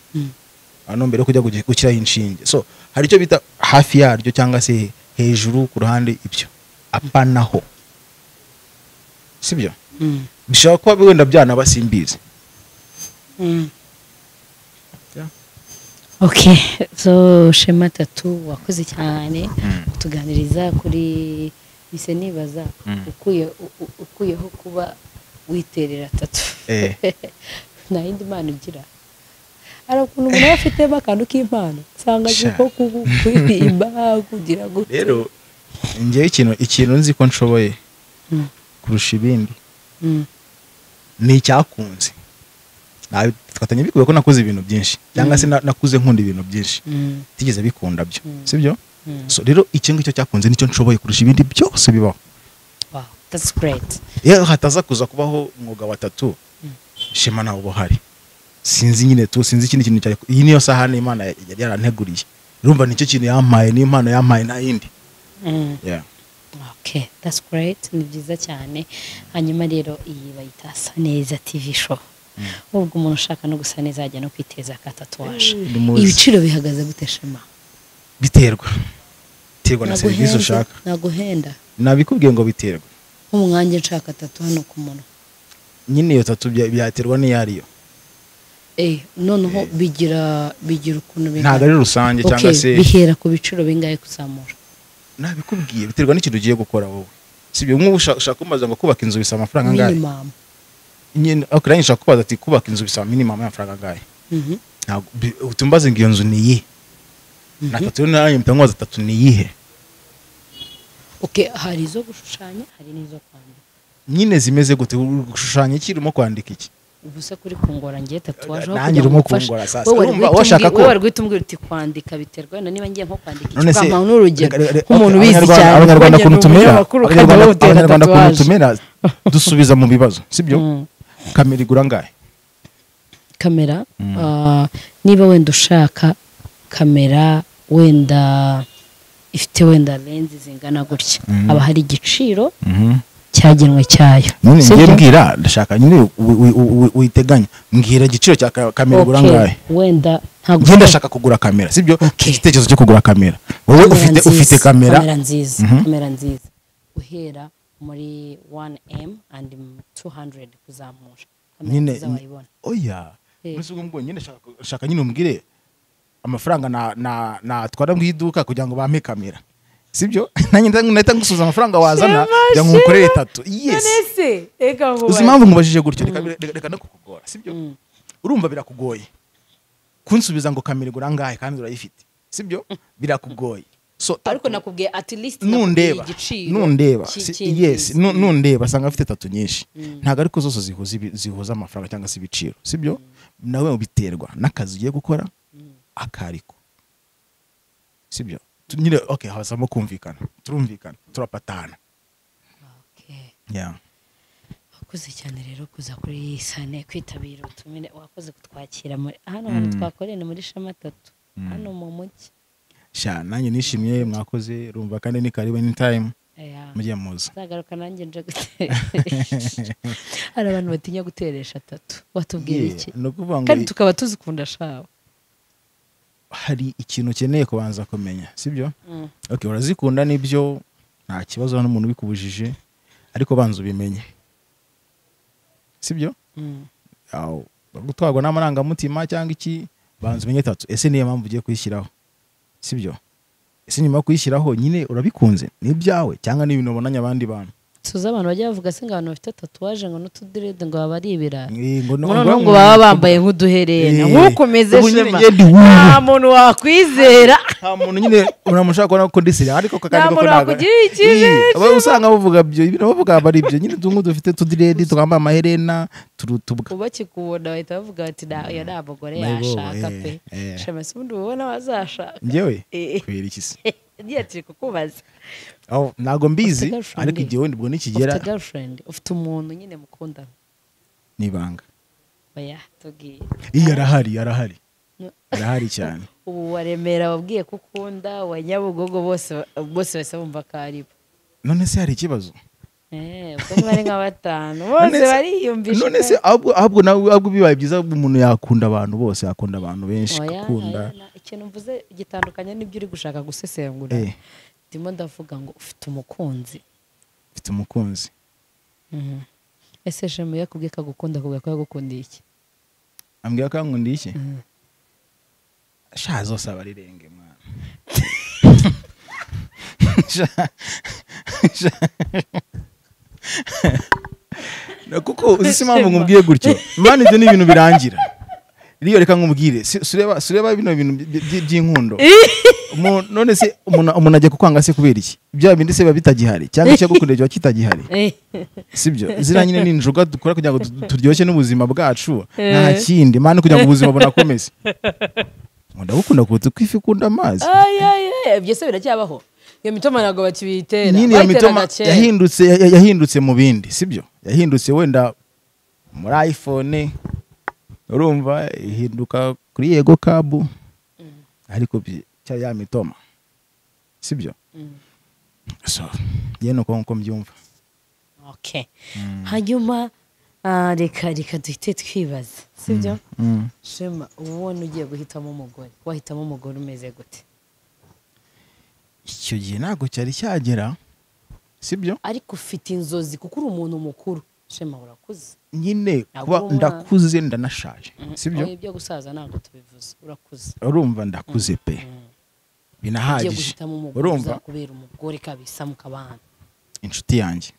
Hano mbere kujya gukira inshinge. So hari icyo bita hafi yaryo cyangwa se hejuru ku ruhande ibyo. Apanaho. Sibyo? Bishobora kuba wenda byana basimbizi. Okay, so Shema Tattoo wakoze cyane kutuganiriza kuri ise nibaza ukuyeho kuba witerera tatu. Nta yindi mpano ugira. Ari ukuntu umuntu aba afite akantu k'impano usanga ko kuririmba kugira gute. Rero njyewe ikintu nzi ko nshoboye kurusha ibindi ni icyakunze. Twatanye bikuye ko nakoze ibintu byinshi cyangwa se nakuze nkunda ibintu byinshi tigeze bikunda byo, sibyo? So rero icyo ngicyo cyakunze nicyo nshoboye kurusha ibindi byose bibaho. Wow, that's great. Iyo hataza kuza kubaho umwuga wa tatu, Shema nawe ubuhari. Sinzi nyine tu, sinzi ikindi kintu cyari. Iyi niyo sahani Imana yari yaranteguriye. Urumva nicyo kintu yampaye, ni impano yampaye nta yindi. Yeah. Okay, that's great. Ni byiza cyane. Hanyuma rero iyi bayita Saneza TV show. Ubwo umuntu ushaka no gusa neza ajya no kwiteza ka tatouage. Ibiciro bihagaze gute Shema? Biterwa. Biterwa na serivisi ushaka. Naguhenda. Nabikubwiye ngo biterwa. Nk'umwanjye nshaka tatu hano ku munwa. Nyine iyo tatu byaterwa n'iyariyo. Noneho bigira ukuntu bingana. Ntabwo ari rusange cyangwa se bihera ku biciro bingahe kuzamura. Nabikubwiye biterwa n'ikintu ugiye gukora wowe. Sibyo nk'ubu ushaka kumaza ngo kubaka inzu bisaba amafaranga angahe? Minimum. Nyine okay, nshaka kubaza ati kubaka inzu bisaba minimum y'amafaranga angahe? Ntabwo utumbaze ngo iyo nzu ni iyihe. Na tatu nayo mtangaza tatu ni iyihe? Okay, hari izo gushushanya, hari n'izo kwandika. Nyine zimeze gute? Gushushanya iki urimo kwandika iki? Ubu se kuri kungora ngiye tatuwaje aho kugira ngo kungora sasa. Urumva washaka ko wowe wari umbwira uti kwandika biterwa na niba ngiye nko kwandika iki kwampa n'urugero nk'umuntu ubizi cyane. Abanyarwanda kuntu tumera, abanyarwanda kuntu tumera dusubiza mu bibazo, sibyo? Kamera igura angahe? Kamera niba wenda ushaka kamera wenda ifite wenda lenzi zingana gutya, aba hari igiciro cyagenwe cyayo. Ngiye mbwira ndashaka nyine witeganya mbwira igiciro cya kamera igura angahe? Wenda ntabwo ngiye ndashaka kugura kamera, sibyo? Igitekerezo cyo kugura kamera. Wowe ufite kamera, kamera nziza, kamera nziza uhera muri 1M and 200 kuzamura. Nyine oya, mbese ubwo nyine shaka nyine umbwire amafaranga na twara mu iduka kugira ngo bampe kamera. Sibyo? Nanjye ndahita ngusubiza amafaranga wazana kugira ngo ngukorere tatu. Yes. Uzi impamvu nkubajije gutyo? Reka no kukugora, sibyo? Urumva birakugoye kunsubiza ngo kamera igura angahe kandi urayifite, sibyo? Birakugoye. So Ariko nakubwiye at least nundeba igiciro nundeba yes, nundeba asanga afite tattoo nyinshi, ntabwo ariko zose zihuza amafaranga cyangwa se ibiciro, sibyo? Nawe biterwa n'akazi ugiye gukora akariko, sibyo? Nyine okay, habasamo kumvikana, turumvikana, turapatana. Okay. Yeah. Wakoze cyane rero kuza kuri Sane kwitabira ubutumire, wakoze kutwakira muri hano hantu twakoreye ni muri Shema 3 hano mu mujyi. Sha nanjye nishimye, mwakoze, urumva, kandi ni karibu anytime. Mujye muza. Nzagaruka nanjye nje guteresha. Hari abantu batinya guteresha tattoo, watubwira iki? Kandi tukaba tuzikunda shawe. Hari ikintu ukeneye kubanza kumenya, sibyo? Okay, urazikunda nibyo, nta kibazo hano umuntu bikubujije, ariko banza ubimenye, sibyo? Aho gutwarwa n'amarangamutima cyangwa iki, banza umenye tattoo ese niyo mpamvu ugiye kuyishyiraho, sibyo? Ese nyuma yo kuyishyiraho nyine urabikunze, ni ibyawe cyangwa ni ibintu ubonanye abandi bantu? Tuzi abantu bajya bavuga se ngo abantu bafite tatuwaje ngo n'utudirede ngo baba ari ibirara, ngo baba bambaye nk'uduherena, nk'ukomeze Shema, nta muntu wakwizera, nta muntu nyine uramushaka kubona ko ndi serious, ariko nta muntu wakugirira icyizere. Usanga bavuga ibyo ibintu bavuga bari ibyo nyine, tungu dufite tudirede twambaye amaherena turutubwa, bakikubona bahita bavuga bati oya nta mugore yashaka pe. Shema se ubundi ubona wazashaka? Njyewe kubera iki se? Ngiye turi kukubaza. Oh, ntago mbizi, ariko igihe wenda ubwo nikigera. Ufite girlfriend, ufite umuntu nyine mukundana? Nibanga. Oya, tubwiye. Iyo arahari, arahari. Arahari cyane. Ubu wa Remera wabwiye ko ukunda, wa Nyabugogo bose bose bose bumva ko ari bo. None se hari ikibazo? Ubwo mwari nka batanu bose bariyumvisha. None se ahubwo nawe ahubwo bibaye byiza umuntu yakunda abantu bose, yakunda abantu benshi, akunda. Ikintu mvuze gitandukanye n'ibyo uri gushaka gusesengura. Ndimo ndavuga ngo ufite umukunzi. Ufite umukunzi. Ese Shema yakubwiye ko agukunda, akubwira ko yagukundiye iki? Ambwira ko yankundiye iki? Sha zose abarirenge mwana. Kuko uzi si impamvu nkubwiye gutyo. Mani ibyo ni ibintu birangira. Riyo reka nkubwire, sureba bino bintu by'inkundo. None se umuntu ajya kukwanga se kubera iki? Bya bindi se biba bitagihari cyangwa icyo gukunda cyo kitagihari. Sibyo? Zira nyine ni injoga dukora kugira ngo turyoshye n'ubuzima bwacu, nta kindi. Mani kugira ngo ubuzima bunakomeze. Ndagukunda kuruta uko ifi ikunda amazi. Ay ibyo se biracyabaho? Iyo mitoma ntabwo bakibitera. Nyine iyo mitoma yahindutse mu bindi, sibyo? Yahindutse wenda muri iPhone, urumva ihinduka kuri Yego Kabu, ariko cya ya mitoma, sibyo? So yeye nuko nko mbyumva. Okay. Hanyuma reka duhite twibaza, sibyo? Shema, ubona ugiye guhitamo umugore, wahitamo umugore umeze gute? Icyo gihe ntabwo cyari cyagera, sibyo? Ariko ufite inzozi kuko uri umuntu mukuru. Shema urakuze. Nyine kuba ndakuze ndanashaje, sibyo? Ibyo gusaza ntabwo tubivuze, urakuze. Urumva ndakuze pe. Binahagije. Urumva kubera umugore kabisa mukabana. Inshuti yanjye.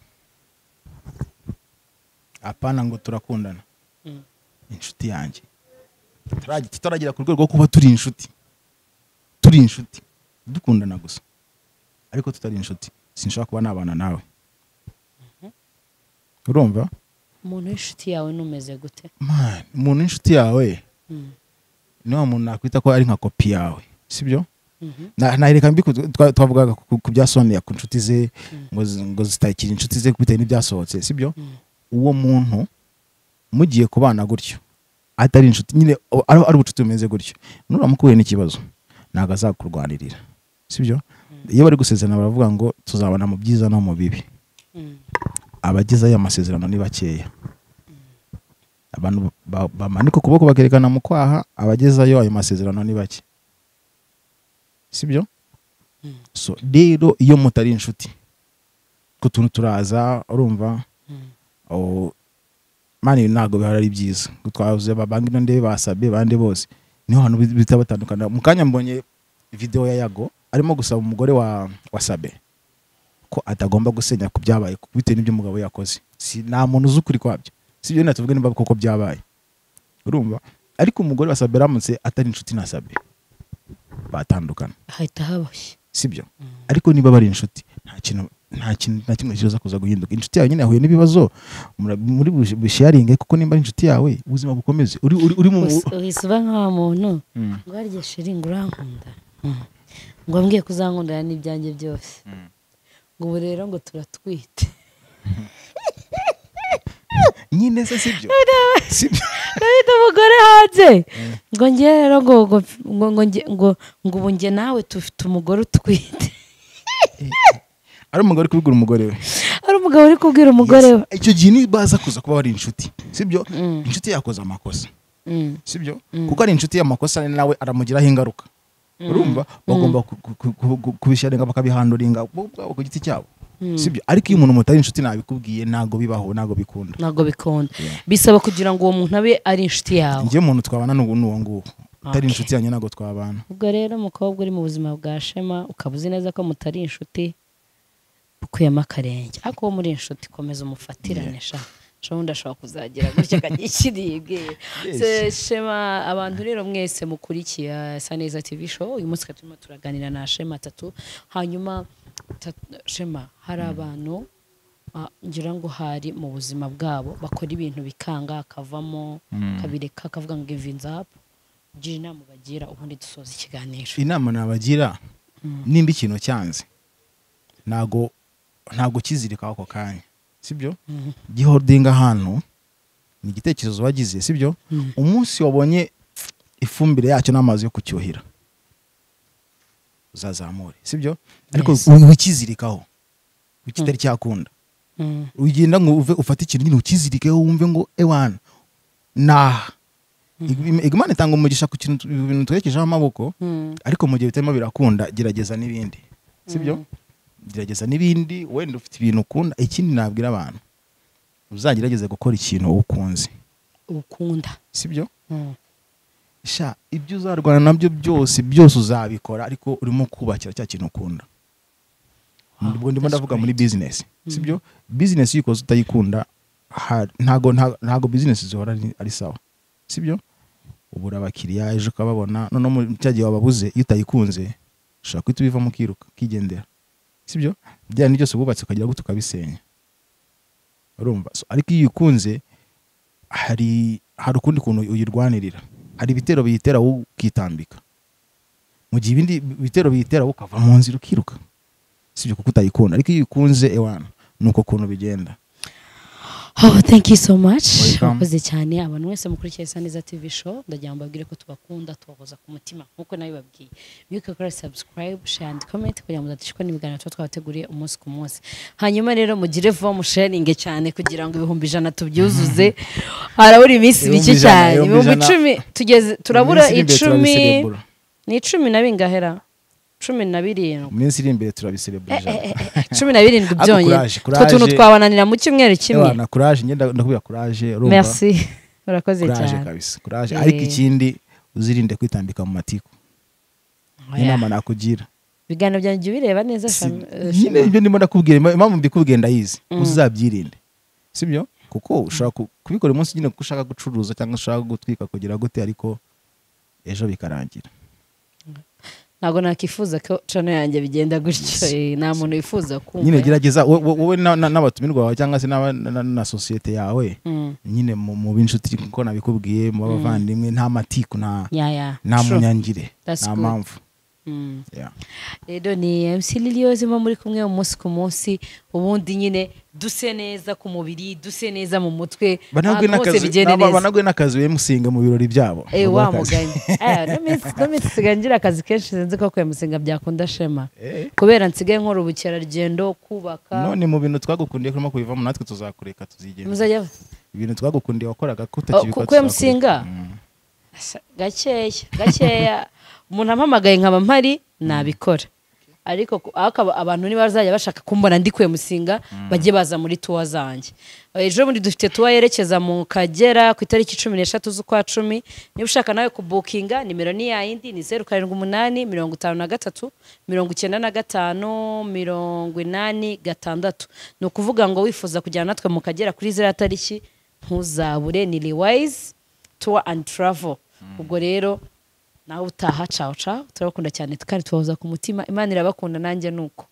Apana ngo turakundana. Inshuti yanjye. Tutaragira ku rwego rwo kuba turi inshuti. Turi inshuti. Dukundana gusa. Ariko tutari inshuti. Sinshaka kuba nabana nawe. Urumva? Umuntu w'inshuti yawe numeze gute? Man, umuntu w'inshuti yawe ni wa muntu nakwita ko ari nka kopi yawe, sibyo? Nahereka mbi twavugaga ku bya Sonia ku nshuti ze ngo zitakira inshuti ze bitewe n'ibyasohotse, sibyo? Uwo muntu mugiye kubana gutyo atari inshuti nyine, ari ubucuti bumeze gutyo, nuramukuye n'ikibazo ntabwo azakurwanirira, sibyo? Iyo bari gusezerana baravuga ngo tuzabana mu byiza no mu bibi. Abageze aya masezerano ni bakeya. Abantu bamanika ukuboko bakerekana mu kwaha, abagezayo ayo masezerano ni bake, sibyo? So rero iyo mutari inshuti ku tuntu turaza, urumva mani ntabwo bihora ari byiza. Twavuze babangi nde basabye bande bose niho hantu bita batandukana. Mu kanya mbonye video ya Yago arimo gusaba umugore wa Sabe ko atagomba gusenya ku byabaye bitewe n'ibyo umugabo yakoze. Si nta muntu uzi ukuri kwabyo, sibyo? Natuvuge nimba koko byabaye, urumva? Ariko umugore wa Sabe aramutse atari inshuti na Sabe batandukana, hahita habaye Sibyo? Ariko niba bari inshuti, nta kintu nta kimwe kiza kuza guhinduka. Inshuti yawe nyine yahuye n'ibibazo, muri busharinge, kuko nimba ari inshuti yawe ubuzima bukomeze. Uri mu uhise uba nka muntu ngo harya sheri ngo urankunda, ngo ambwiye kuzankundana n'ibyanjye byose, ngo ubu rero ngo turatwite. Nyine se sibyo? Sibyo. Ndabita umugore hanze ngo njye rero ngo ngo ngo ngo ubu njye nawe tufite umugore utwite. Ari umugore kubwira umugore we. Ari umugabo uri kubwira umugore we. Icyo gihe nibaza kuza kuba bari inshuti, sibyo? Inshuti yakoze amakosa. Sibyo? Kuko ari inshuti y'amakosa nawe aramugiraho ingaruka. Urumva bagomba kubisharinga bakabihanduringa bo ubwabo ku giti cyabo. Sibyo? Ariko iyo umuntu mutari inshuti nabikubwiye ntago bibaho, ntago bikunda. Ntago bikunda. Bisaba kugira ngo uwo muntu abe ari inshuti yawe. Njye umuntu twabana n'ubu n'uwo nguwo. Utari inshuti yanjye ntago twabana. Ubwo rero umukobwa uri mu buzima bwa Shema ukaba uzi neza ko mutari inshuti, ukuyemo akarenge. Ariko uwo muri inshuti komeza umufatirane sha. Ubundi ashobora kuzagira gutya akajya ikiribwe. Shema, abantu rero mwese mukurikiye Saneza TV show, uyu munsi turimo turaganira na Shema Tatu. Hanyuma Shema, hari abantu ngira ngo hari mu buzima bwabo bakora ibintu bikanga akavamo kabireka akavuga ngo give up. Gira inama bagira ubundi dusoza ikiganiro. Inama nabagira nimba ikintu cyanze ntago kizirika ako kanya, sibyo? Giholdinga ahantu ni igitekerezo wagize, sibyo? Umunsi wabonye ifumbire yacyo n'amazi yo kucyuhira uzazamure, sibyo? Ariko ukizirikaho ukitari cyakunda, ugenda ngo uve ufate ikintu nyine ukizirikeho wumve ngo ewana nah. Imana itanga umugisha ku kintu ibintu twerekejeho amaboko, ariko mu gihe bitarimo birakunda gerageza n'ibindi, sibyo? Gerageza n'ibindi, wenda ufite ibintu ukunda. Ikindi nabwira abantu, uzagerageze gukora ikintu ukunze, ukunda, sibyo? Sha ibyo uzarwana nabyo byose byose uzabikora, ariko urimo kubakira cya kintu ukunda. Ubwo ndimo ndavuga muri business, sibyo? Business iyo ukoze utayikunda ntago business zihora ari sawa, sibyo? Ubura abakiriya ejo ukababona, none mu cyagiye wababuze iyo utayikunze ushobora kwita ubivamo ukiruka ukigendera, sibyo? Bya ni byose wubatse ukagira gute ukabisenya, urumva? So, ariko iyo uyikunze hari ukundi kuntu uyirwanirira, hari ibitero biyitera wowe ukitambika, mu gihe ibindi bitero biyitera wowe ukava mu nzira ukiruka, sibyo? Kuko utayikunda. Ariko iyo uyikunze ewana nuko kuntu bigenda. Oh, thank you so much. Mwakoze cyane abantu mwese mukurikiye Saneza TV show. Ndagira ngo mbabwire ko tubakunda, tubahoza ku mutima nkuko nabibabwiye. Mwibuke gukora subscribe, share and comment kugira ngo mudacikwa n'ibiganiro tuba twabateguriye umunsi ku munsi. Hanyuma rero mugire vuba musharinge cyane kugira ngo 100,000 tubyuzuze. Harabura iminsi mike cyane, 10,000 tugeze, turabura 10 ni 10 na bingahera 17. Iminsi iri imbere turabiserebura 17 byonyine. Twe tuntu twabananira mu cyumweru kimwe. Ewana courage, ngenda ndakubwira courage, urumva. Merci. Urakoze cyane. Courage kabisa. Courage. Ariko ikindi uzirinde kwitambika mu matiku. Inama nakugira. Ibiganiro byanjye ubireba neza nyine ibyo ndimo ndakubwira, impamvu mbikubwiye ndayizi. Uzabyirinde. Sibyo? Kuko ushaka kubikora umunsi nyine kuko ushaka gucuruza cyangwa ushaka gutwika kugira gute, ariko ejo bikarangira. Ntago nakifuza ko channel yanjye bigenda gutyo, nta muntu wifuza kumva. Nyine gerageza wowe n'abatumirwa bawe cyangwa se na societe yawe, nyine mu b'inshuti kuko nabikubwiye, mu bavandimwe, nta matiku, nta munyangire, nta mpamvu. Rero ni MC Liliose muri kumwe umunsi ku munsi, ubundi nyine duse neza ku mubiri, duse neza mu mutwe, banagwe n'akazi bemusinga mu birori byabo. Wa mugani no minsi ngira akazi kenshi, sinzi ko kwemusinga byakunda Shema, kubera nsigaye nkora ubukerarugendo, kubaka. None mu bintu twagukundiye kurimo kubivamo natwe tuzakureka tuzigenda. Ibintu twagukundiye wakoraga ko utakibikora kwemusinga gakeya gakeya, umuntu ampamagaye nkaba mpari nabikora. Ariko abantu niba bazajya bashaka kumbona ndi kwemusinga bajye baza muri tour zanjye. Ejo bundi dufite tour yerekeza mu Kagera ku itariki 13 z'ukwa 10. Niba ushaka nawe kubukinga nimero ni yayindi, ni 078 53 95 86. Ni ukuvuga ngo wifuza kujyana natwe mu Kagera kuri ziriya tariki ntuzabure, ni Liwise Tour and Travel. Ubwo rero Nawe utaha, ciao ciao. Turabakunda cyane kandi tubahoza ku mutima. Imana irabakunda, nanjye nuko.